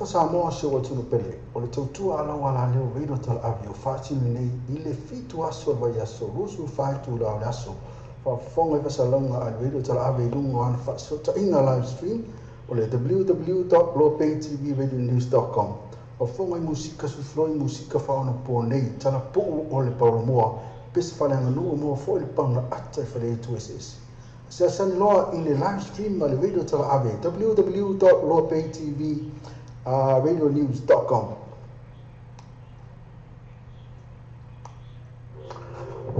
Talofa Samoa si ou atunuu pele, o le tautua a lau alaleo Radio Talaave o faatino nei i le 7 aso o le vaiaso 24 itula o le aso. Faafofoga i fasalauga a le Radio Talaave i luga o ana faafesootaiga live stream o le www.lopaytvradionews.com. Faafofoga i musika suifiloi musika faaonaponei talapuu o le paulamoa pese faaleaganuu maua foi le paga ata i faletu eseese. Asiasi loa i le live stream a le Radio Talaave www.lopaytvradionews.com.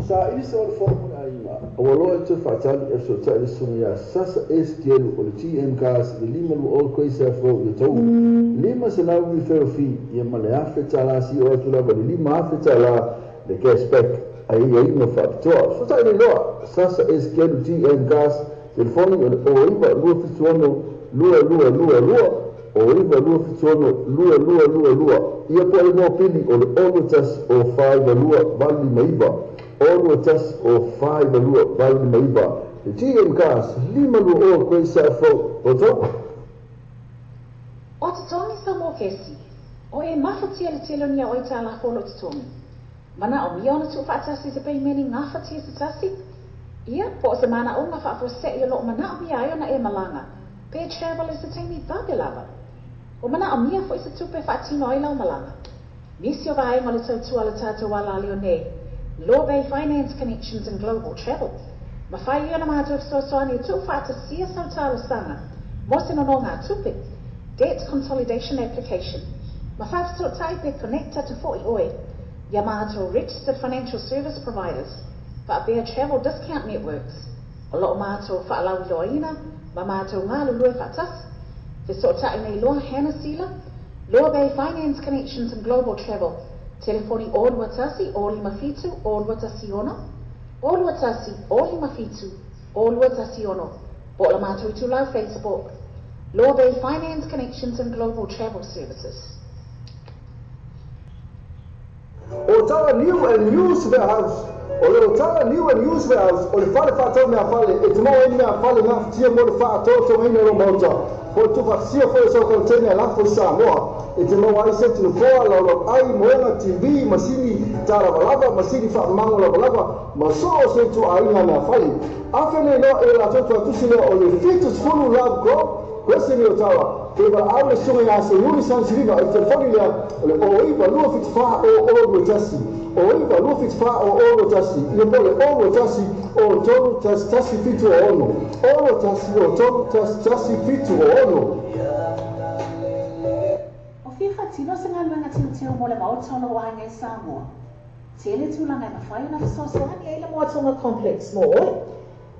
Saili se o le fono mo le aiga, ua loa e toe faatali e fesootai le susuga ia Sasa S. Gelu o le GM Cars i le 520 Quayside Road i Otahuhu, $500 referral fee ia ma le $1,000 sio atu lava i le $5,000 le cash back a aiaiga faapitoa. Fesootai nei loa Sasa S. Gelu GM Cars, telefoni o le 09 276 2222, 09 276 2222, ia po o le mopili o le 021 o 492 859, 021 o 492 859. Le GM Cars, 520 Quayside Road, Otahuhu. O totogi sa mo kesi. O e mafatia le tele o ni ao aitalafu o lo o totogi. Manaomia ona tuufaatasi se peimene gafatia se tasi? Ia, po o se manaoga faafuasei o lo o manaomia ai ona e malaga, pe travel i se taimi vave lava. Ua manaomia foi se tupe e faatino ai lau malaga. Nisi o vaega o le tautua a le tatou alaleo nei, Law Bay Finance Connections and Global Travel, mafai ia ona matou fesoasoani e tuufaatasia sau talosaga mo se nonogatupe, Debt Consolidation Application, ma faafesootai pe connect atu foi oe ia matou Registered Financial Service Providers faapea Travel Discount Networks o lo o matou faalauiloaina ma matou galulue faatasi. Fesootai nei loa Hannah Sila, Law Bay Finance Connections and Global Travel, telefoni 021 057 0216, 021 057 0216, po o le matou itulau Facebook, Law Bay Finance Connections and Global Travel Services. Otara New and Used Warehouse. O le Otara New and Used Warehouse o le fale faatau meafale e te maua ai ni meafale gafatia mo le faatoatogaina o lou maota. Po o le tuufaatasia foi o sau container e lafo i Samoa. E te maua ai seti nofoa, laolao ai, moega, TV, masini ta lavalava, masini faamago lavalava, ma so o se ituaiga meafale. Afe nei loa e latou tuatusi lea o le 70 Love Grove, Crescent i Otawa. Ke valaau le susuga ia Seiuli Sansiliva i le telefoni lea o le 09 274 0021, 09 274 0021, ia po o le 021 o 3 1 1 7 6, 021 o 3 1 1 7 6. O fia faatino se galuega teuteu mo le Maota o lou aiga i Samoa. Tele tulaga e mafai ona fesoasoani ai le Moatonga Complex mo oe.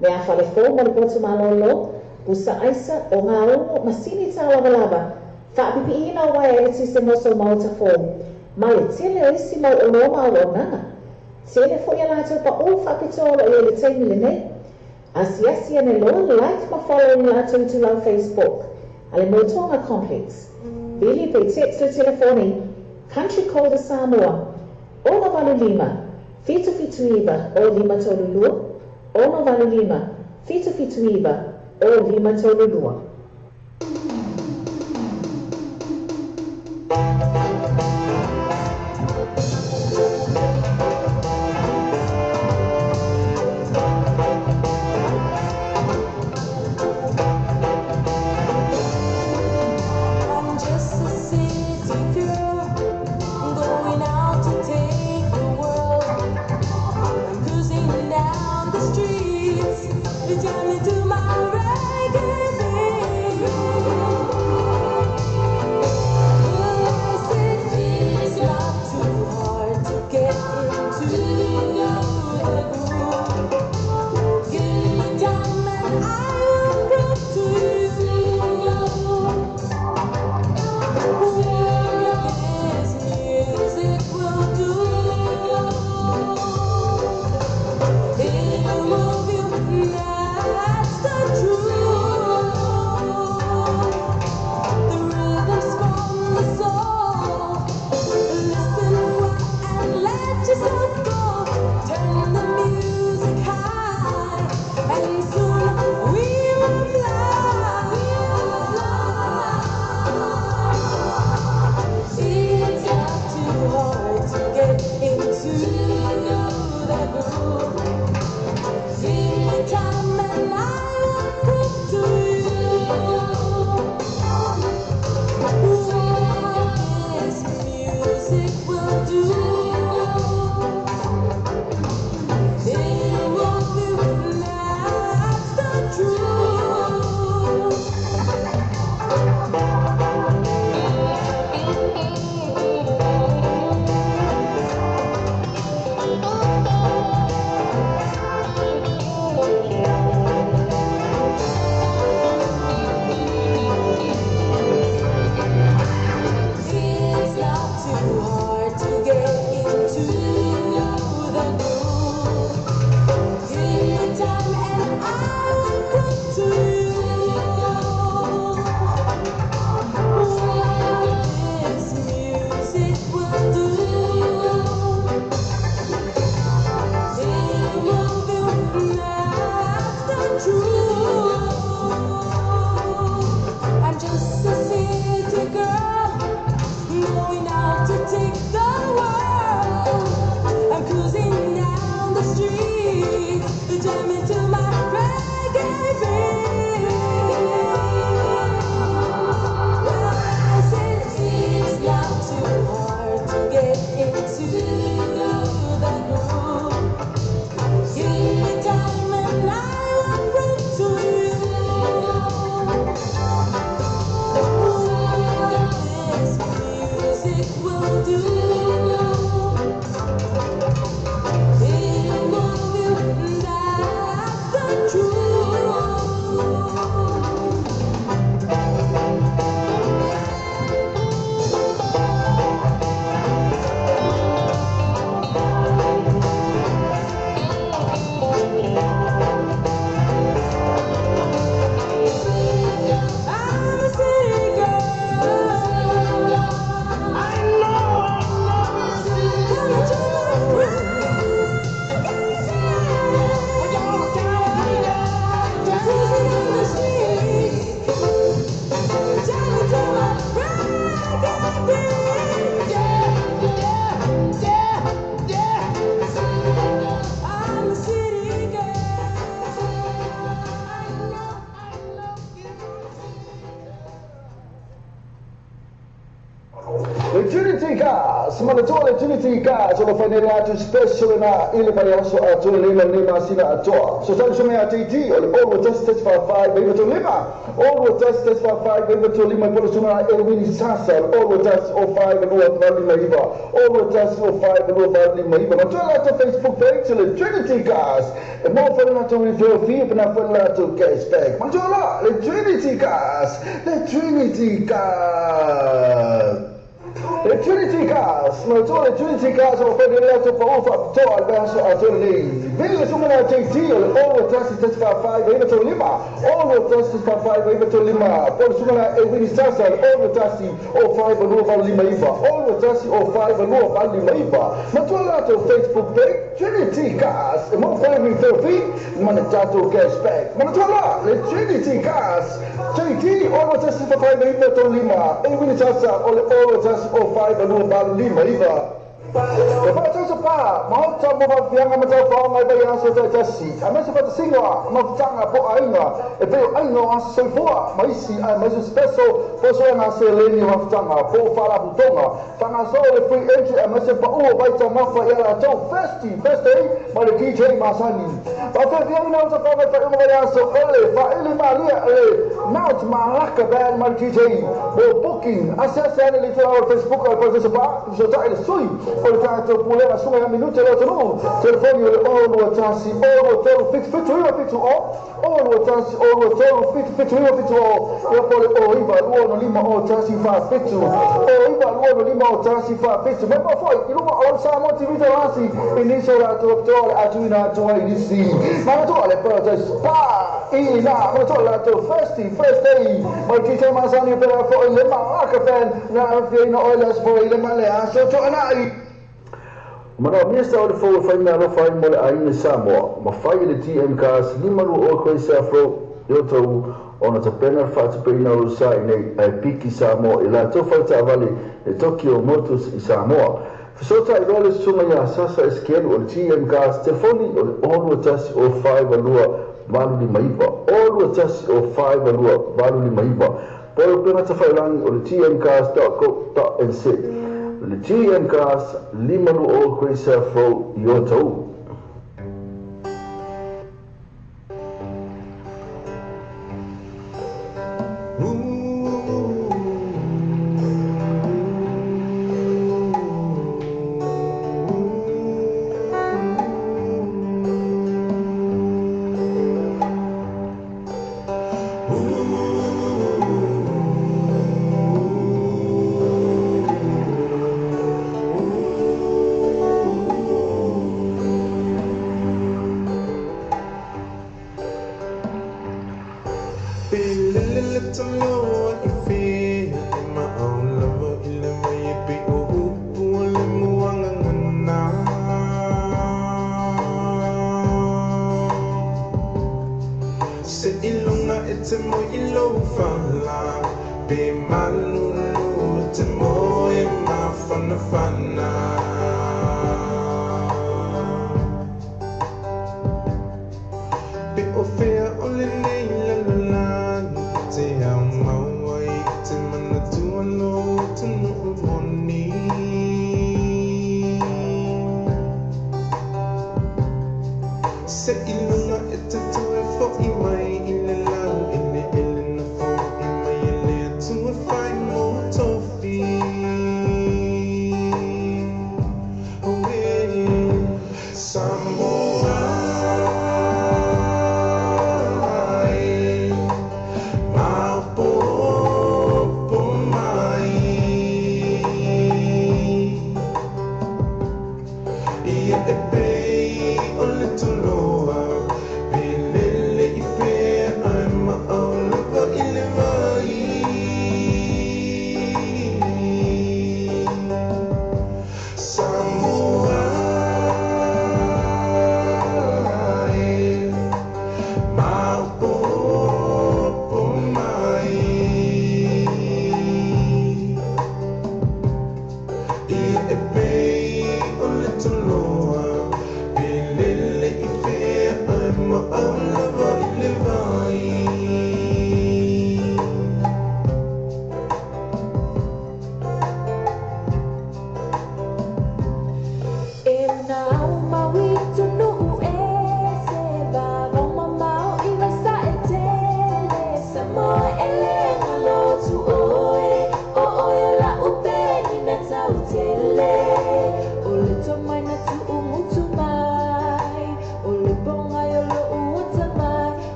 Mea fale fou mo le potu malolo, pusa aisa, ogaumu, masini tā lavalava, faapipiiina o uaea eletise mo sou maota fou, ma le tele o isi mau oloa ma auaunaga. Tele foi a latou paʻū faapitoa o lo o i ai i le taimi lenei. Asiasi ane loa, like ma follow i latou itulau Facebook a le Moatonga Complex. Vili pe text le telefoni, Country Code a Samoa, 685 779 0532, 685 779 0532. I'm just a city girl going out to take the world. I'm cruising down the streets, jamming to my reggae beat. Well, I Le Trinity Cars, manatua le Trinity Cars, o lo whai nei atu special na i le vaiaso atoa le lima nei masina atoa. So tau sunga ia TT, o le olo tasi tasi wha whai veiva tō lima. Olo tasi tasi wha whai veiva tō lima i polo sunga e wini sasa, olo tasi o whai valua valu lima iwa. Olo tasi o whai valua valu lima iwa. Matua lato Facebook page le Trinity Cars. E mo whai lato refill fee, pena whai lato cashback. Matua la, le Trinity Cars, le Trinity Cars. Le Trinity Cars, manatua le Trinity Cars o whai nei atu pa ufa toa al vaiaso atoa lenei. Vili le sunga na JT o le olo tasi tasi wha whai veiva tō lima. Olo tasi tasi wha whai veiva tō lima. Po le sunga na e wini sasa le olo tasi o whai valua valu lima iwa. Olo tasi o whai valua valu lima iwa. Matua lato Facebook page Trinity Cars. E mo whai refill fee mana tatou cashback. Manatua la le Trinity Cars. JT olo tasi wha whai veiva tō lima. E wini sasa o le olo tasi o whai valua valu lima iwa. E whaatau sa pā, mahota mo whafianga ma tau whaonga i vai aso tai tasi. A mese whatasinga, mafutanga po ainga, e peo ainga o aso soifua, ma isi ai maise special, po soe ngā se leni mafutanga, po whalaputonga. Whanga so le free entry a maise pa ua vaita mafa i ala tau festi, festi, ma le DJ Masani. Whawhianga na uta whaonga i whai vai aso, ele, whaili malia, ele, Mount Malaka band ma le DJ, mo booking, ase ase ane le tura o Facebook al pa sa pā, so tai le sui, o le tātou pulega sunga ia minute le atunuu, telefoni o le olo tasi olo tolu fitu fitu iwa fitu o, olo tasi olo tolu fitu fitu iwa fitu o, ia po le o iwa lua no lima o tasi fa fitu, o iwa lua no lima o tasi fa fitu, me pa foi, i luma o le Samoa TV te lasi, i nisi o latou apitoa le atu ina atu ai nisi, manatua le Paradise Spa, i na, manatua le latou Thirsty Thursday, mai DJ Masani pera foi le Malaka Band, na afia ina o le aso foi le male aso toanai. Manaomia sa o le fou e fai mea alofa ai mo le aiga Samoa, ma fai e le TM Cars lima lua o koe sa fro i o tou ona tapena le faatupeina o sa i nei ae piki Samoa i latou fale taavale le Tokyo Motors i Samoa. Fesoota i loa le susuga ia Sasa Esekielu o le TM Cars, telefoni o le 0 2 1 0 4 2 8 5 9, 0 2 1 0 4 2 8 5 9. Po o le upega tafailangi o le tmcars.co.nz. Le TM Cars lima lua o koe sa fro i o tou.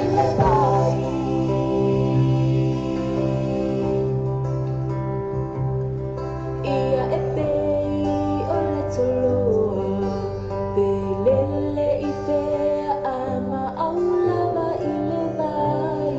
i le vai. Ia e pei o le toloa, pe lele i fea a ma au lava i le vai.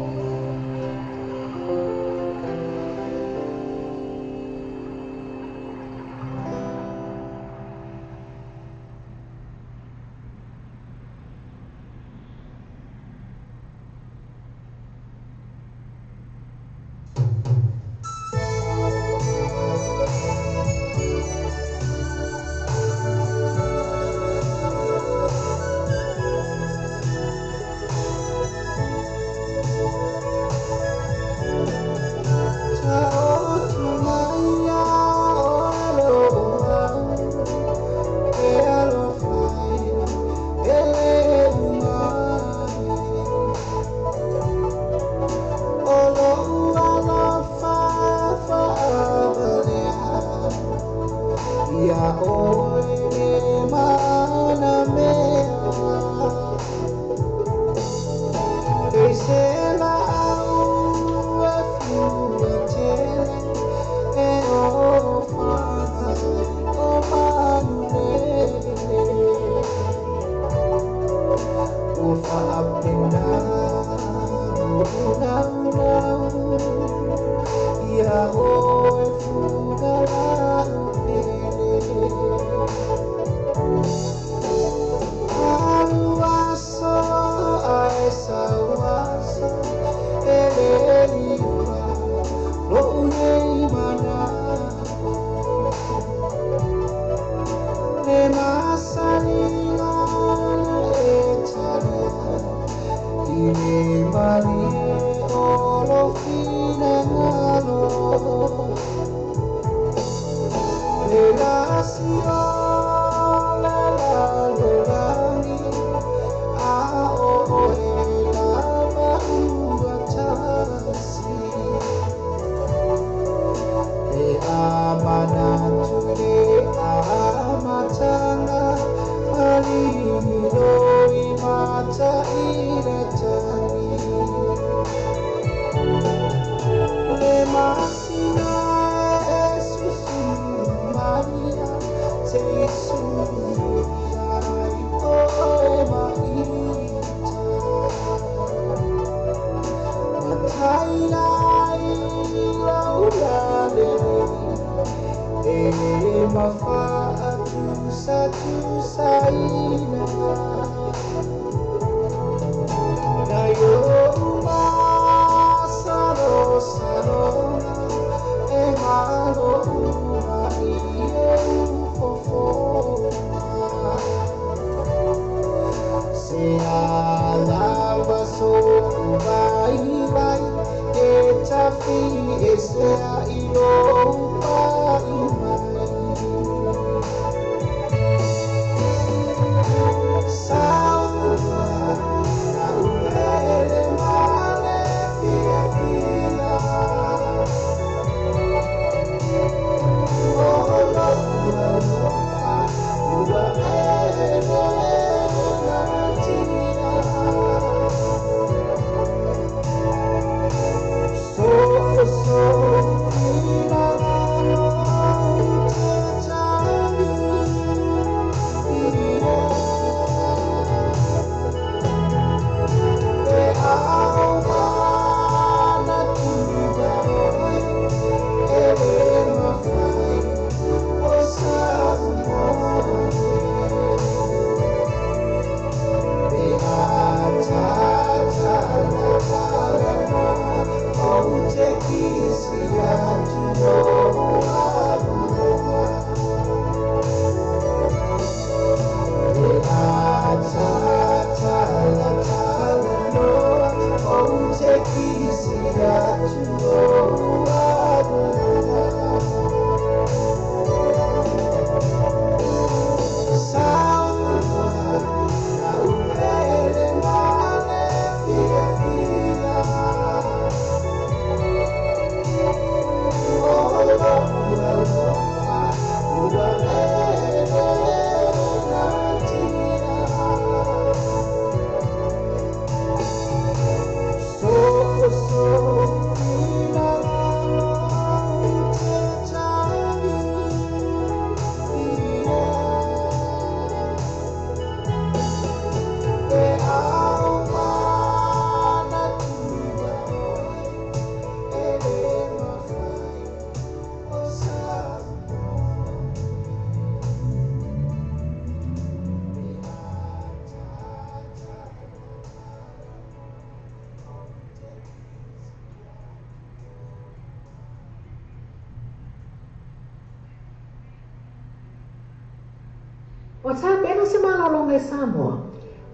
Ua tapena se malologa i Samoa.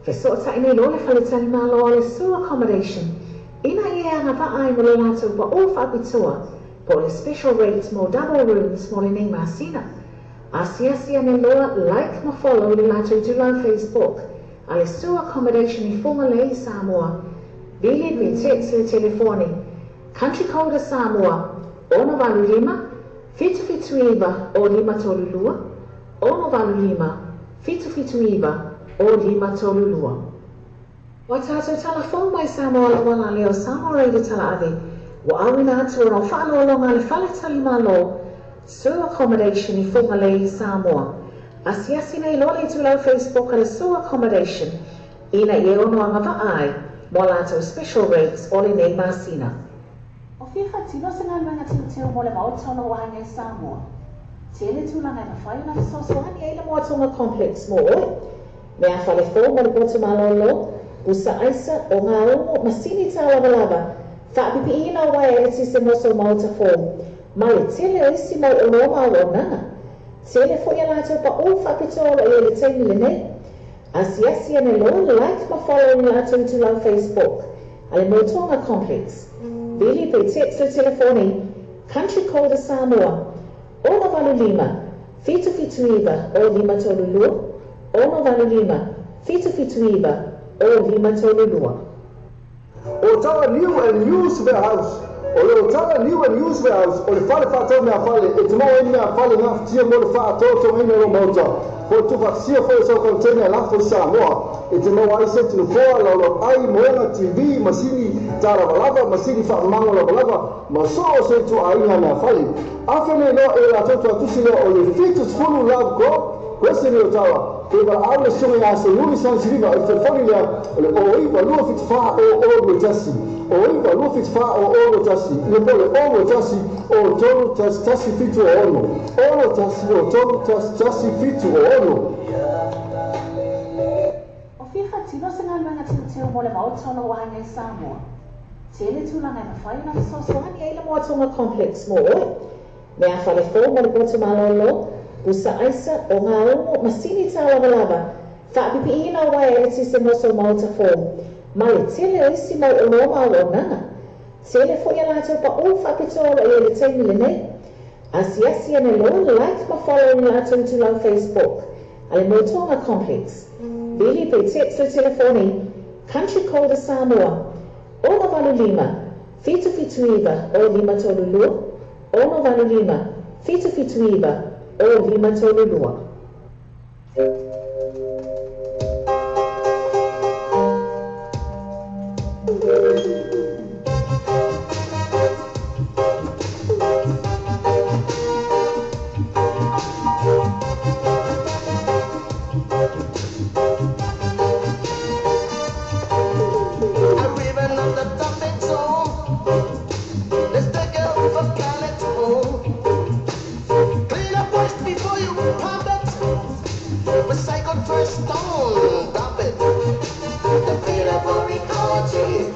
Fesootai nei loa le faletalimalo a le Sue Accommodation ina ia e agavaa ai mo le latou pa'u faapitoa po o le special rate mo double rooms mo lenei masina. Asiasi ane loa, like ma follow i le latou itulau Facebook a le Sue Accommodation i Fugalei, Samoa. Vili pe text le telefoni Country code a Samoa, 685 779 o 532, 685 779 o 532. Ua tatou tala fou mai Samoa lauala lea o Samoa Radio Talaave ua auina atu ona o faaaloaloga a le Faletalimalo Sue Accommodation i Fugalei, Samoa. Asiasi nei loa le itulau Facebook a le Sue Accommodation ina ia e ono agavaa ai mo a latou special rates o lenei masina. O fia faatino se galuega teuteu mo le Maota o lou aiga i Samoa? Tele tulaga e mafai ona fesoasoani ai le Moatonga Complex mo oe. Meafale fou mo le potu malolo, pusa aisa, ogaumu, masini tālavalava, faapipiiina o uaea eletise mo sou maota fou, ma le tele o isi mau oloa ma auaunaga. Tele foi a latou paʻu faapitoa o lo o i ai i le taimi lenei. Asiasi ane loa, like ma follow i le latou itulau Facebook a le Motoga Complex. Vili pe text le telefoni Country Code a Samoa, 685 779 o 532, 685 779 o 532. Otala New and Used Warehouse. O le Otala New and Used Warehouse o le fale faatau meafale e te maua ai ni meafale gafatia mo le faatoatogaina o lou maota po o le tuufaatasia foi o sau container e lafo i Samoa. E te maua ai seti nofoa, laolao ai, moega, TV, masini talavalava, masini faamamago lavalava ma so o se ituaiga meafale. Afe nei loa e latou tuatusi lea o le 70 Love Grove, Kwese nei Otawa, Pe valaau le susuga ia Seiuli Sansiliva i le telefoni lea o le 09 274 00 21, 09 274 00 21, ia po o le 0 21 o 3 1 1 7 6, 0 1 o 3 1 1 7 6. O fia faatino se galuega teuteu mo le Maota o lou aiga i Samoa? Tele tulaga e mafai ona fesoasoani ai le Moatonga Complex mo oe. Meafale fou mo le potu malolo, pusa aisa, ogaumu, masini tālavalava, faapipiiina o uaea eletise mo sou maota fou, ma le tele o isi mau oloa ma auaunaga. Tele foi a latou paʻu faapitoa o lo o i ai i le taimi lenei. Asiasi ane loa, like ma follow i le latou itulau Facebook a le Motoga Complex. Vili pe text le telefoni Country Code a Samoa, 685 779 o 532, 685 779 o 532. A ribbon on the top it's on. Let's take a for planet home. Clean up waste before you pump it. Recycle first, don't dump it. The freedom for ecology.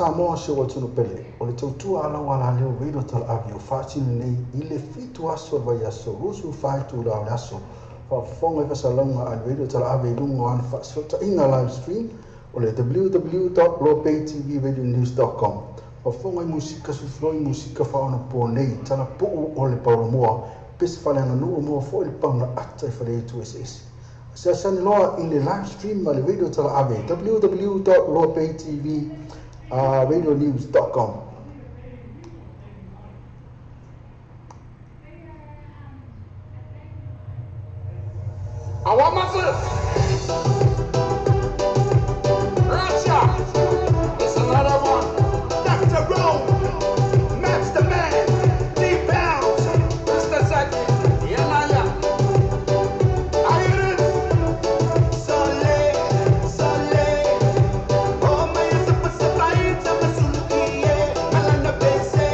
Samoa si ou atunuu pele, o le tautua a lau alaleo Radio Talaave o faatino nei i le 7 aso o le vaiaso, 24 itula o le aso. Faafofoga i fasalauga a le Radio Talaave i luga o ana faafesootaiga live stream o le www.lobaytvradionews.com. Faafofoga i musika susuloi, musika faaonaponei, talapuu o le paulamoa, pese faaleaganuu, maua foi le paga ata i faleaitu eseese. Asiasi ane loa i le live stream a le Radio Talaave www.lobaytvradionews.com. I want my foot. Russia. It's another one. Dr. Rome. Max the Man. D Bounds. Mr. Zaki. Yeah, yeah. I hear it. Sole, sole, oh my sa masulukie, malana bese,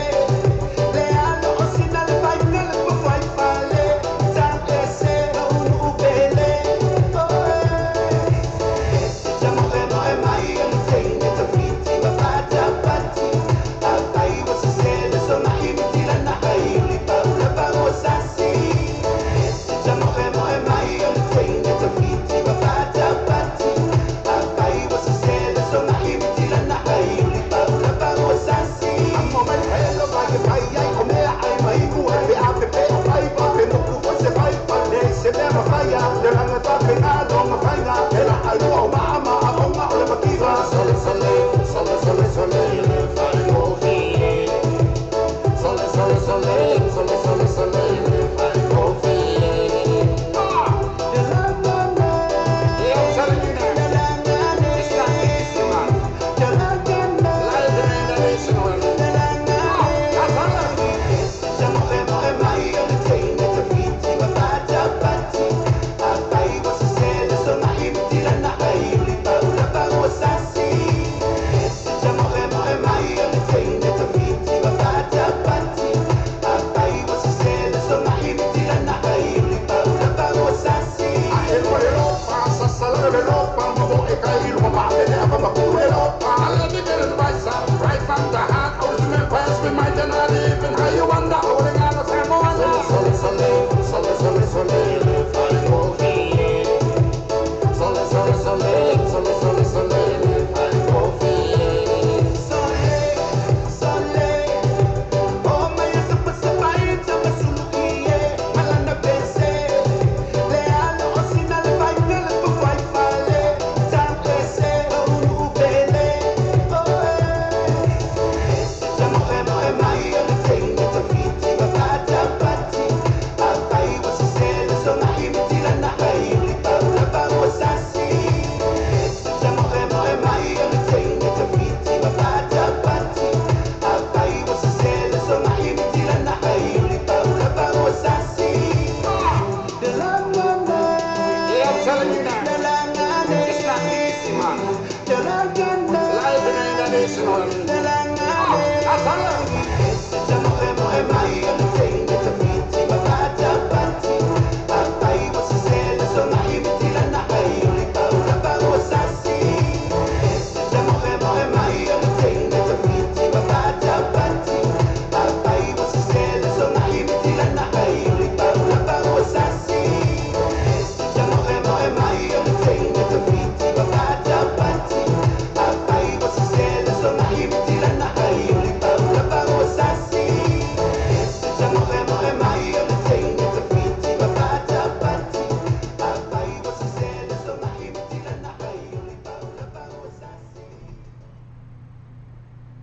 le alo osina le faika le pafai fale, sa ese unu ubele, oh eh. Ese chamo e mo e mai el teine te fiti ma fata pati, apai wasisele so mahimitila na hayuli paula pa wasasi. Ese chamo e mo e mai el teine te fiti ma fata pati, apai wasisele so mahimitila na hayuli paula pa wasasi. Amo mai hello mai pai ai o mea ai mai ku e pe a pe pe o pai pa pe mo ku o se pai pa ne se mea ma fai a le ranga ta pe nga lo ma fai nga e la ai o ma ama a o nga o le makiva. Sole, sole, sole, sole, sole, le fai o fi. Sole, sole, sole, sole, sole, sole, le fai o fi. Ah! Yeah, I'm telling you now. It's not easy, man. Live and international. Ah, that's all. Right from the heart, original past, we might not even how you wonder, holding on to Samoa. Sole, sole, sole, sole, sole, le fai o fi. Sole, sole, sole, sole, sole, sole, le fai o fi. Yeah, I'm telling you now. It's not easy, man. Live and international. Ah, that's all.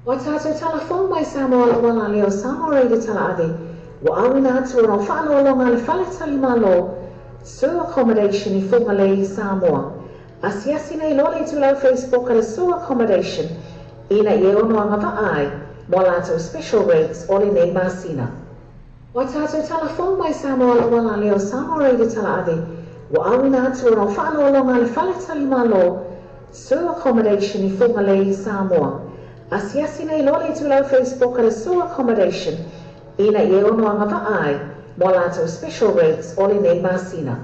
Ua tātou talafou mai Samoa lau alaleo Samoa Radio Talaave, ua auina atu ona o faaaloaloga a le Faletalimalo Sue Accommodation i Fugalei, Samoa. Asiasi nei loa le itulau Facebook a le Sue Accommodation ina ia e ono agavaa ai mo a latou special rates o lenei masina. Ua tātou talafou mai Samoa lau alaleo Samoa Radio Talaave, ua auina atu ona o faaaloaloga a le Faletalimalo Sue Accommodation i Fugalei, Samoa. Asiasi nei loa le itulau Facebook a le Sue Accommodation ina ia e ono agavaa ai mo a latou special rates o lenei masina.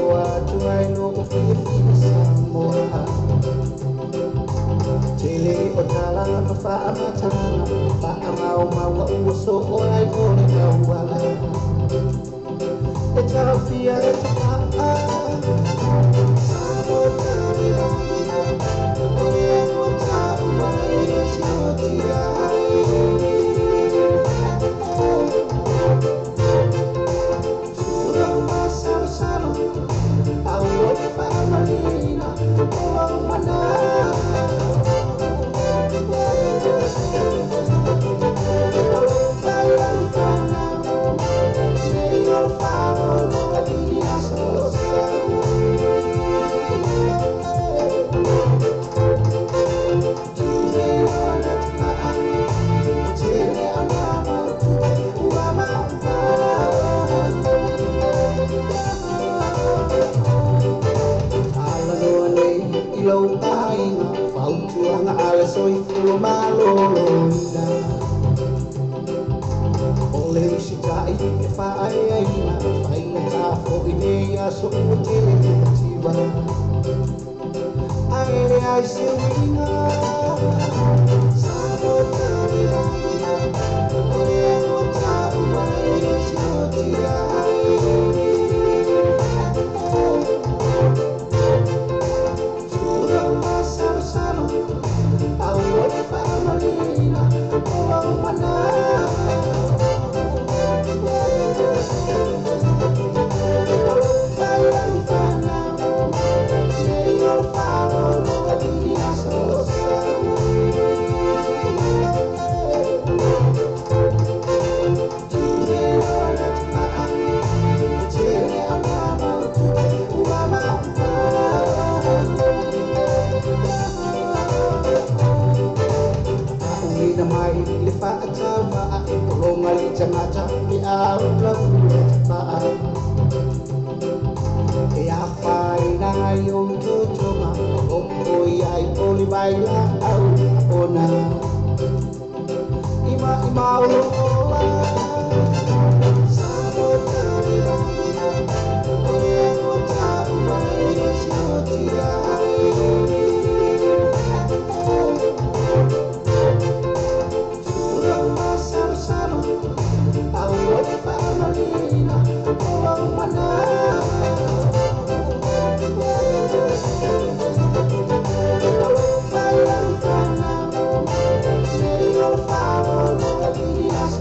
Faailoa atu ai lo'u fiafia Samoa. Tele o tala ma faamatalaga faamaumauga ua soo ai o le auala e taofia e tapa'a Samoa taulelagi o le ua ta'u ai e tiotia ai. Tulou masalosalo aua te faamalina o lou mana. O lou fai lau fanau nei o le faaloloa i aso o sau. Tuleiloa tapa'a o tele ona mautue ua maumau. Talanoa nei i lou aiga fautuaga a le soifua malōlōina. O le usita'i e faaeaina faigata fo'i nei aso ua tele mativa ae leai se uiga. Samoa taulelagi o le ua ta'u ai e tiotia ai. Tulou masalosalo aua te faamalina o lou mana. O lou fai lau fanau nei o le faaloloa i aso o sau. Tuleiloa tapa'a o tele ona mautue ua maumau. Faauuina mai le faatauva'a e pologa le tagata pe a ula fua tapa'a e afaina ai ou totoga o loko i ai o le vailaau ona ima o lou ola. Samoa taulelagi o le ua ta'u ai e tiotia ai. Tulou masalosalo aua te faamalina o lou mana. O lou fai lau fanau nei o le faaloloa i aso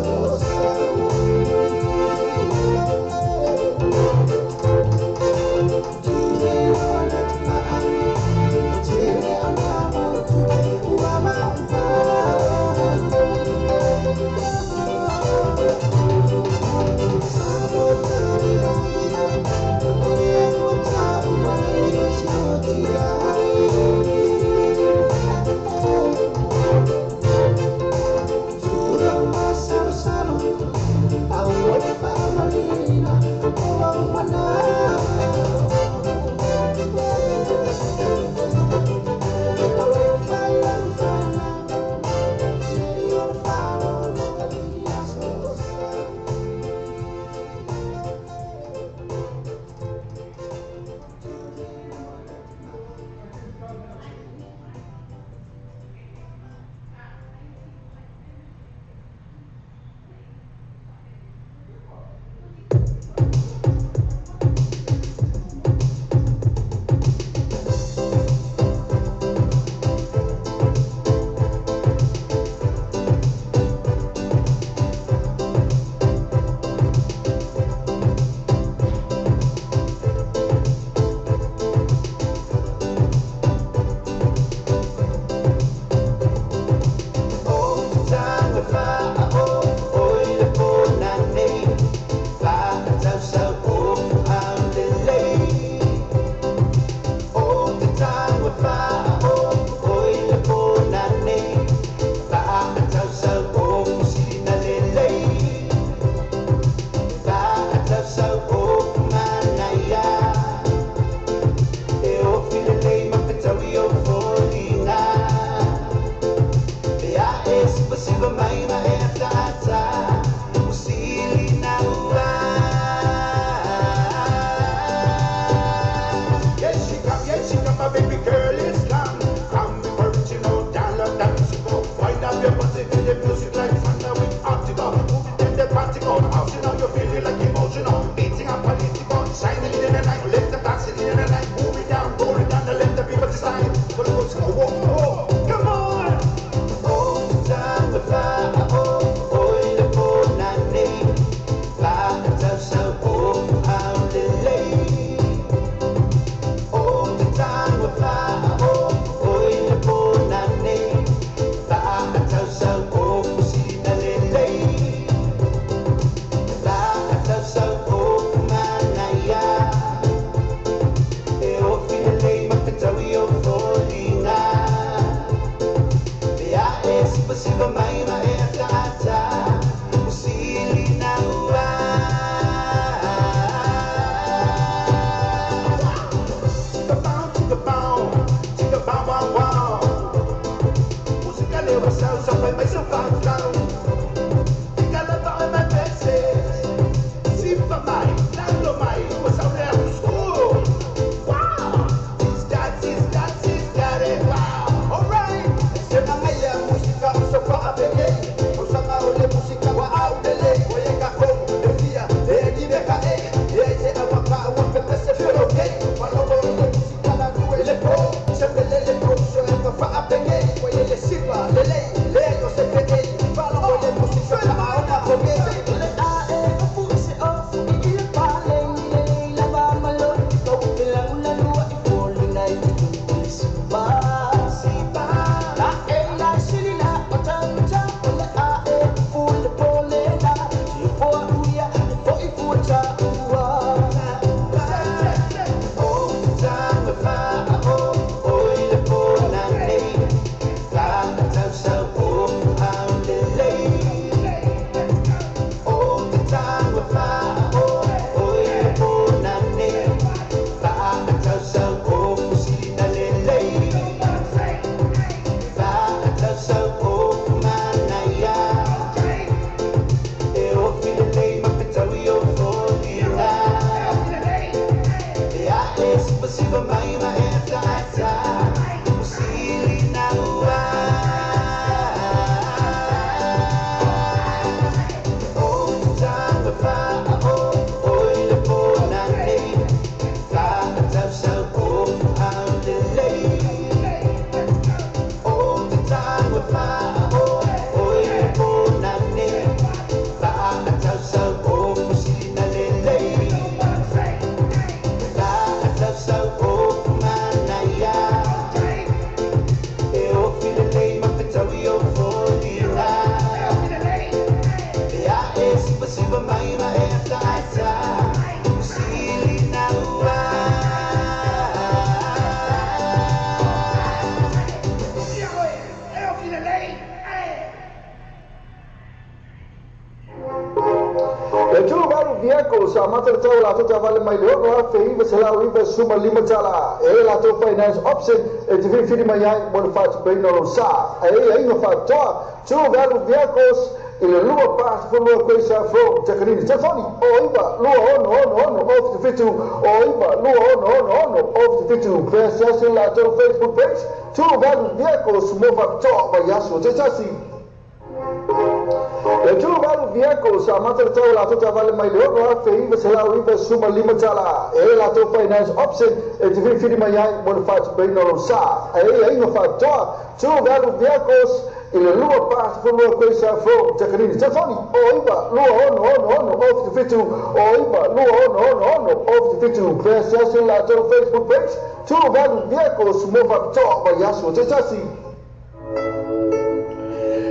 E True Value Vehicles sa amata le tau o latou taavale mai le $6,995. E i ai latou finance option e te filifili mai ai mo le faatupeina o lou sa. E i ai aiga faapitoa. True Value Vehicles i le 242 Quayside Road, Takanini. Telefoni, 09 26 06 77, 09 26 06 77. Pe asiasi i le latou Facebook page, True Value Vehicles mo faapitoa vaiaso se tasi. E True Value Vehicles sa amata le tau o latou taavale mai le $6,995. E i ai latou finance option e te filifili mai ai mo le faatupeina o lou sa. E i ai aiga faapitoa. True Value Vehicles i le 242 Quayside Road, Takanini. Telefoni, 09 26 06 77, 09 26 06 77. Pe asiasi i le latou Facebook page, True Value Vehicles mo faapitoa vaiaso se tasi.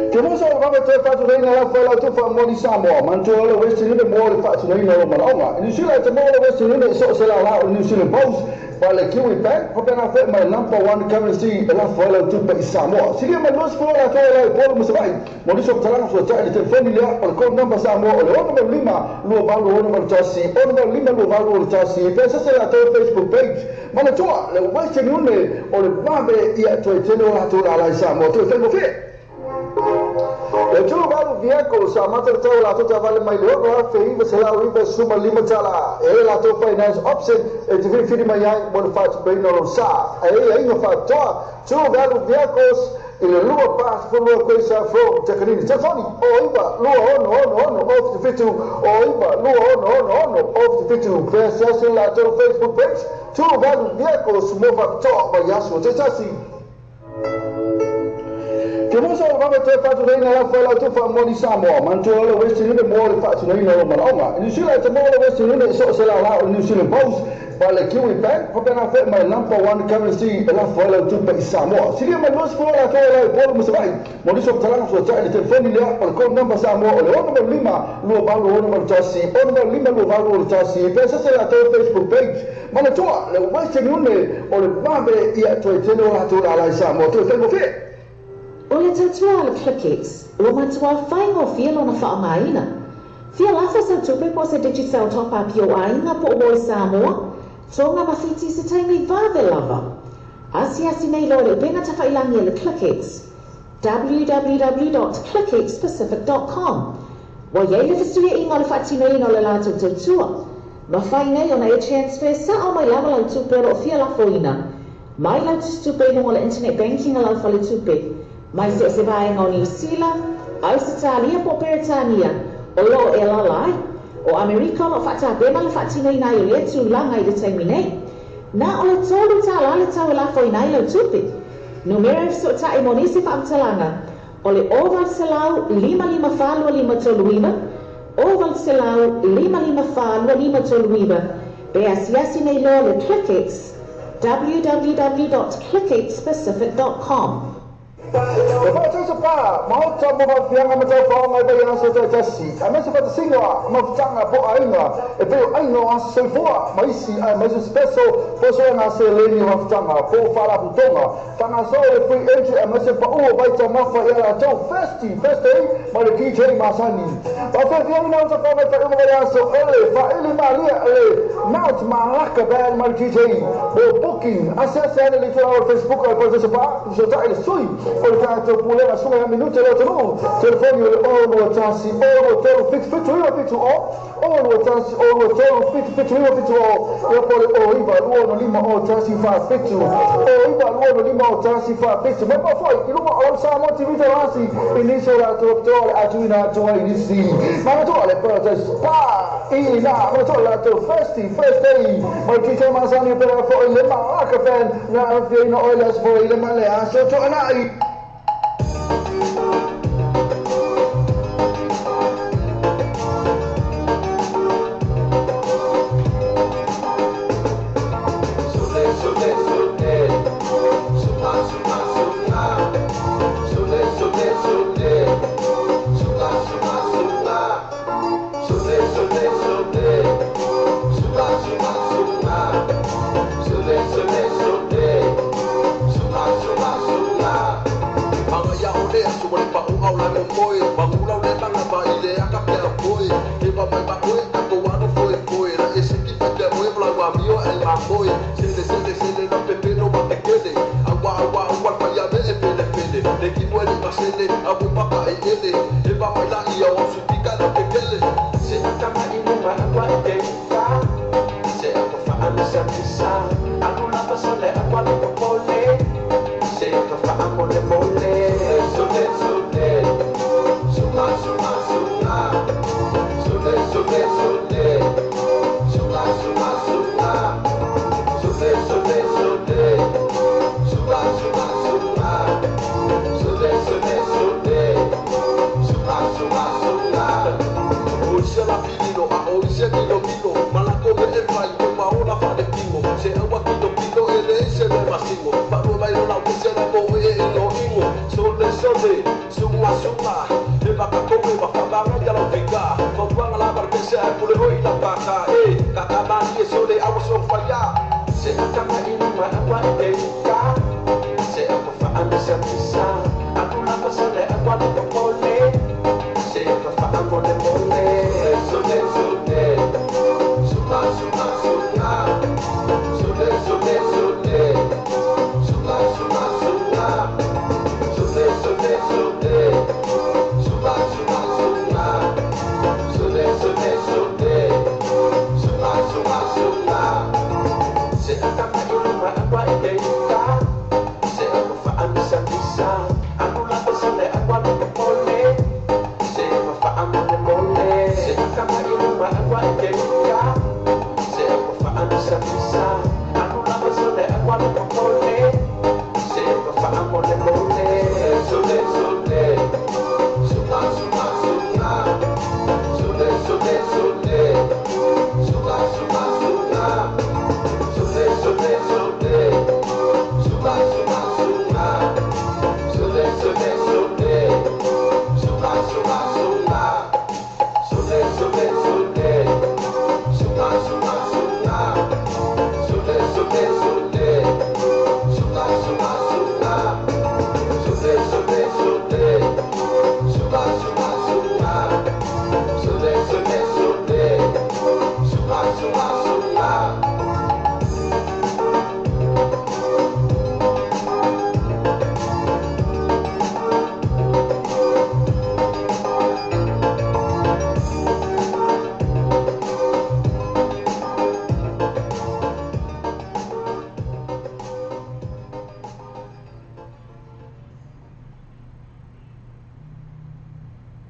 Ke musa o vave toe faatunaina la fai lau tufa moni Samoa, manatua le Western Union mo le faatunaina o manaoga. I New Zealand te maua le Western Union i so o se lala o New Zealand Post, pa le Kiwi Bank, faapena foi ma le Number One Currency e lafo ai lau tupe i Samoa. Silia mai 20 latou e la i Upolu ma Savaii. Mo nisi o faamatalaga fesootai i le telefoni lea o le code number Samoa o le 685 2861 685 2861 pe asiasi i latou Facebook page. Manatua le Western Union o le vave ia toe tele o latou lala i Samoa. Toe faigofie. E True Value Vehicles sa amata le tau o latou taavale mai le $6,995. E i ai latou finance option e te filifili mai ai mo le faatupeina o lou sa. E i ai aiga faapitoa. True Value Vehicles i le 242 Quayside Road, Takanini. Telefoni, 09 26 06 77, 09 26 06 77. Pe asiasi i le latou Facebook page, True Value Vehicles mo faapitoa vaiaso se tasi. Ke musa o vave toe faatunaina la fai lau tufa moni Samoa, manatua le Western Union mo le faatunaina o manaoga. I New Zealand te maua le Western Union i so o se lala o New Zealand Post, pa le Kiwi Bank, faapena foi ma le Number One Currency e lafo ai lau tupe i Samoa. Silia mai 20 latou e la i Upolu ma Savaii. Mo nisi o faamatalaga fesootai i le telefoni lea o le code number Samoa o le 685 2861, 685 2861. Pe asiasi i le latou Facebook page. Manatua le Western Union o le vave ia toe tele o latou lala i Samoa. Toe faigofie. O le tautua a le ClickX, ua matuā faigofie lona faaaogaina. Fia lafo sau tupe po o se Digicel Top Up i ou aiga po o uo i Samoa, Tonga ma Fiti i se taimi vave lava. Asiasi nei loa i le upega tafailangi a le ClickX, www dot clickxpacific dot com. Ua i ai le fesuiaiga o le faatinoina o le latou tautua. Mafai nei ona e transfer sao mai lava lau tupe o lo o fia lafoina mai lau tusitupe i luga o le internet banking a lau faletupe, mai so o se vaega o Niu Sila, Ausetalia po o Peretania o lo o e alaala ai. O Amerika o lo o faatapena le faatinoina ai o lea tulaga i le taimi nei. Na o le $3 le tau e lafoina ai lau tupe. Numera e fesootai mo nisi faamatalaga o le 0800 554 2539, 0800 554 2539, pe asiasi nei loa le ClickX, www.clickxpacific.com. E faataisa pa maota mo faafiaga ma taufaoga i vaiaso taitasi aemaise faatasiga mafutaga po aiga e pei o aiga o aso soifua ma isi aemaise special fosoega seleni o mafutaga po o faalaputoga faagasolo le free entry aemaise paʻu o vaitaumafa ia latou Thirsty Thursday ma le DJ masani. Faafefiaina o tafaga i faaiuga vaiaso ele faaili malia le Mount Malaka Band ma le DJ. Mo booking asiasi ane le itulau o le Facebook o le Parataiso Pa fesootai le sui o le tatou pulega suga ia minute le atunuu. Telefoni o le 0 2 1 0 2 3 7 7 9 7 0 0 2 1 0 2 3 7 7 9 7 0 ia po o le 0 9 2 6 5 0 1 4 7 0 9 2 6 5 0 1 4 7. Mai po foi i luga o lau Samoa TV Telasi i nisi o latou apitoa le atuina atu ai nisi. Manatua le Paradise Spa i ina, manatua latou Thirsty Thursday mai DJ Masani pela foi le Malaka Fan na afiaina o le aso foi le ma le aso toanai. Sule, sule, sule. Sunga, sunga, sunga. Sule, sule, sule. Sunga, sunga, sunga. Sule, sule, sule. Sunga, sunga, sunga. Sule, sule, sule. Sunga, sunga, sunga. Anga ia o le aso le pa o au la mo moe Mangula o le manga ma i le aka pia koe E va mai ma oe ka ko wano foe foe La e siki pa pia oe vla wa mio e ma moe Sele sele sele na pepe no ma te kele Awa awa awa pa ia me e pele pele Le ki moe le masele awu paka e ele E va mai la ia o su pika na te kele Se aka ma inu ma awa e te uka Se aka fa amisa misa Alula pa sole akwa le popole Se aka fa amole mole Sule sule Sunga sunga sunga Sule sule sule Sunga sunga sunga Sule sule sule Sunga sunga sunga Sule sule sule Sunga sunga sunga O ise la pilino a o ise kilo kilo Malako me e fai o ma ona fa de pingo Se awa kilo kilo e le ise me masingo Pa no mai la use la mo e e no ingo Sole sole sunga sunga E baka kowe wa fa banga ya la vika Ma wanga la bar pese a pule oi la paka E kaka mani e sole awa so fa Se aka ma inu ma awa e te uka Se aka fa amisa misa Alula pa sole akwa le popole Se aka fa amole mole Sole sole Sunga sunga sunga Sole sole sole Sunga sunga sunga Sole sole sole Sunga sunga sunga Sole sole sole Sunga sunga sunga Se aka ma inu ma awa e te uka Se aka fa amisa misa Alula pa sole akwa le popole Se aka fa amole mole Se aka ma inu ma awa e te uka Se aka fa amisa misa Alula pa sole akwa le popole Se aka fa amole mole Sole sole Sunga sunga sunga Sole sole sole Sunga sunga sunga Sole sole sole Sunga sunga sunga Sole sole sole Sunga sunga sunga Sole sole sole Sunga sunga sunga Sole sole sole Sunga sunga sunga Sole sole sole Sunga sunga sunga Sole sole sole Sunga sunga sunga.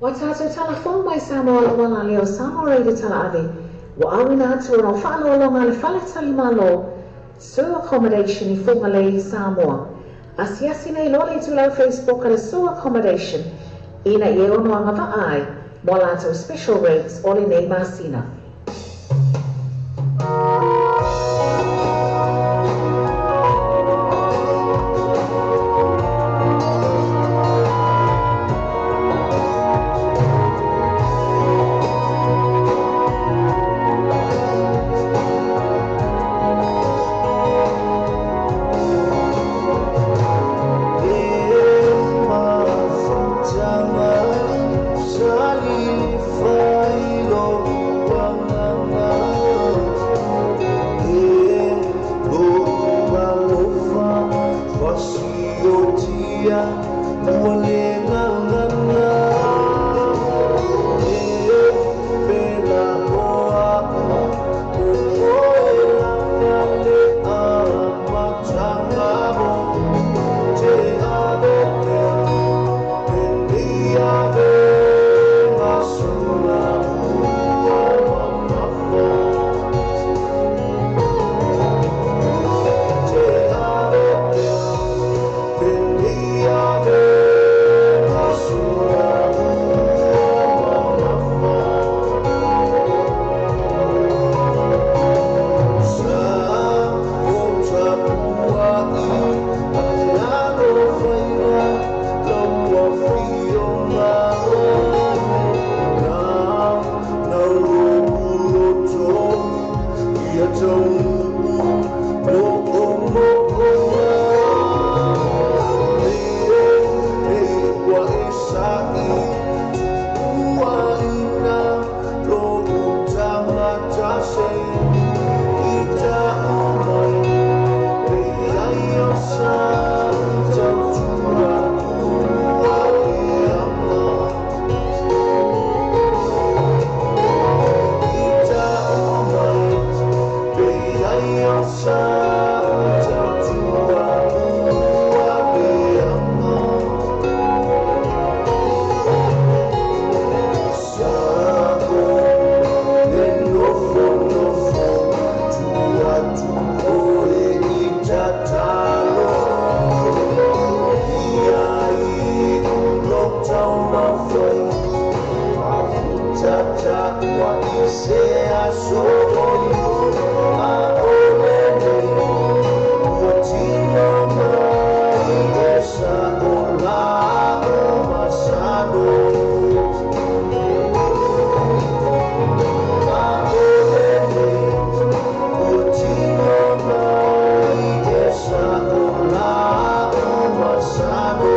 Ua tātou talafou mai Samoa le wala leo Samoa Radio Talaave. Ua auina atu ona o faaaloaloga a le Faletalimalo Sur Accommodation i Fugalei, Samoa. Asiasi nei loa le itulau Facebook a le Sur Accommodation ina ia ono agavaa ai mo a latou special rates o lenei masina. ia ua le gagana e pela o a'u o oe lava le amataga o te ave pea lenei avega sula ua mamafa te ave pea lenei avega sula ua mamafa. Sa o tapua'i alo faia lau afioga na na loto ia taunuu mo'omo'oga e e ua e sa'i tuuaina lo'u tagata se i ta'u mai leai o sa tautua ua le ama i ta'u mai leai o sa tautua ua le ama. Sa le nofonofo tuu atu oe i tatalo ia iu lou taumafai Tata wa ise aso a o lenei ua tino mai e sa o la o masano a o lenei ua tino mai e sa o la o masano.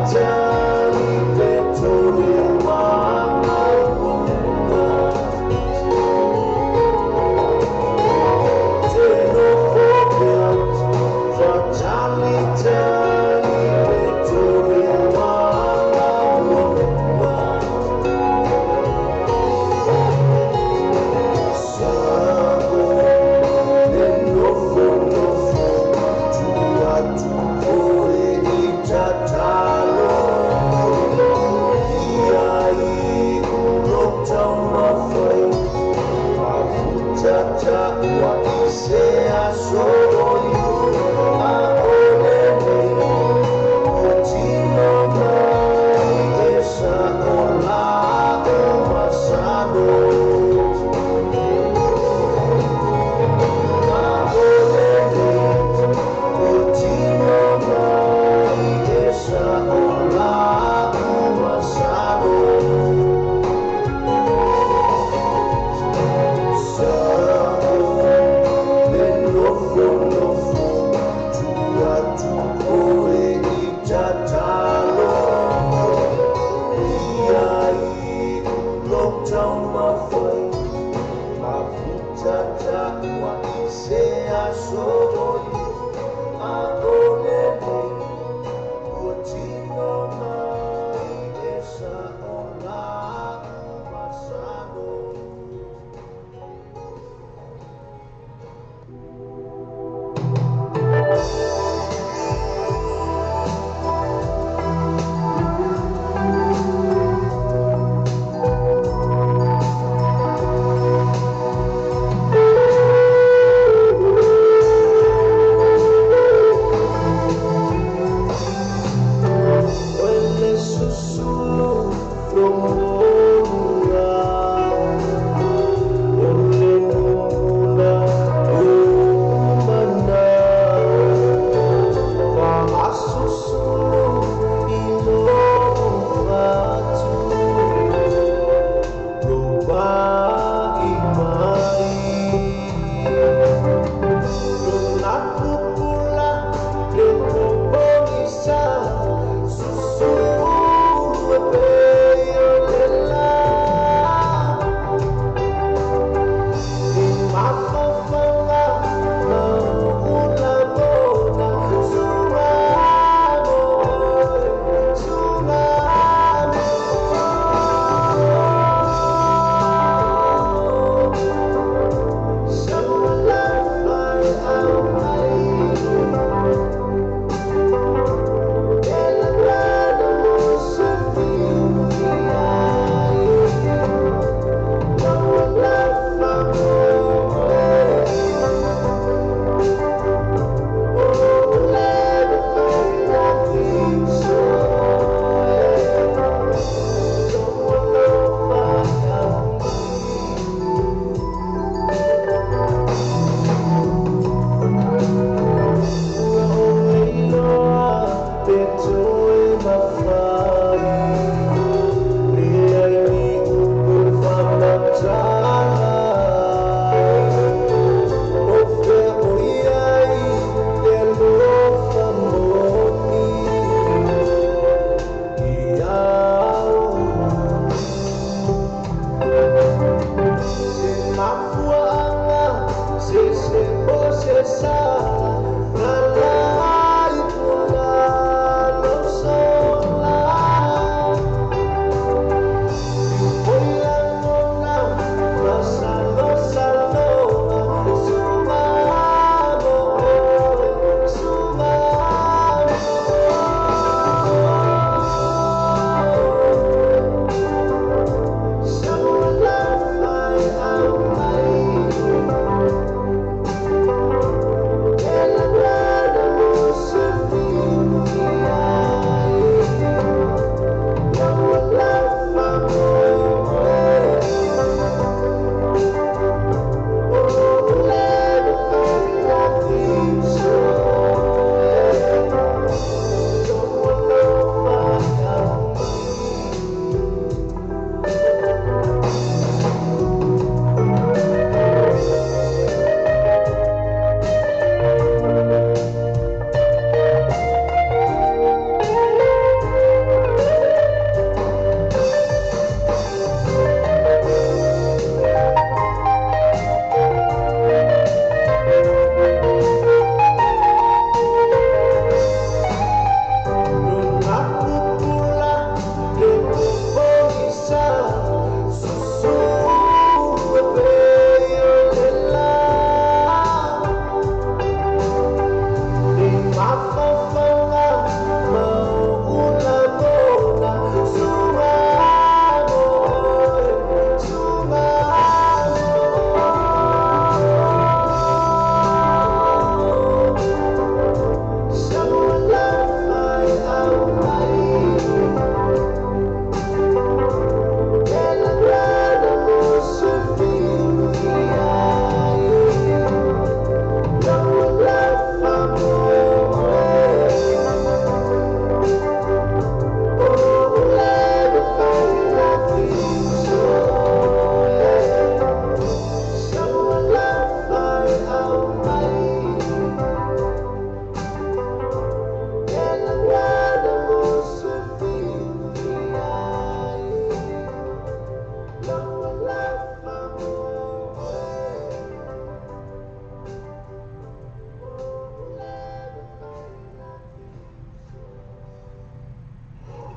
Tali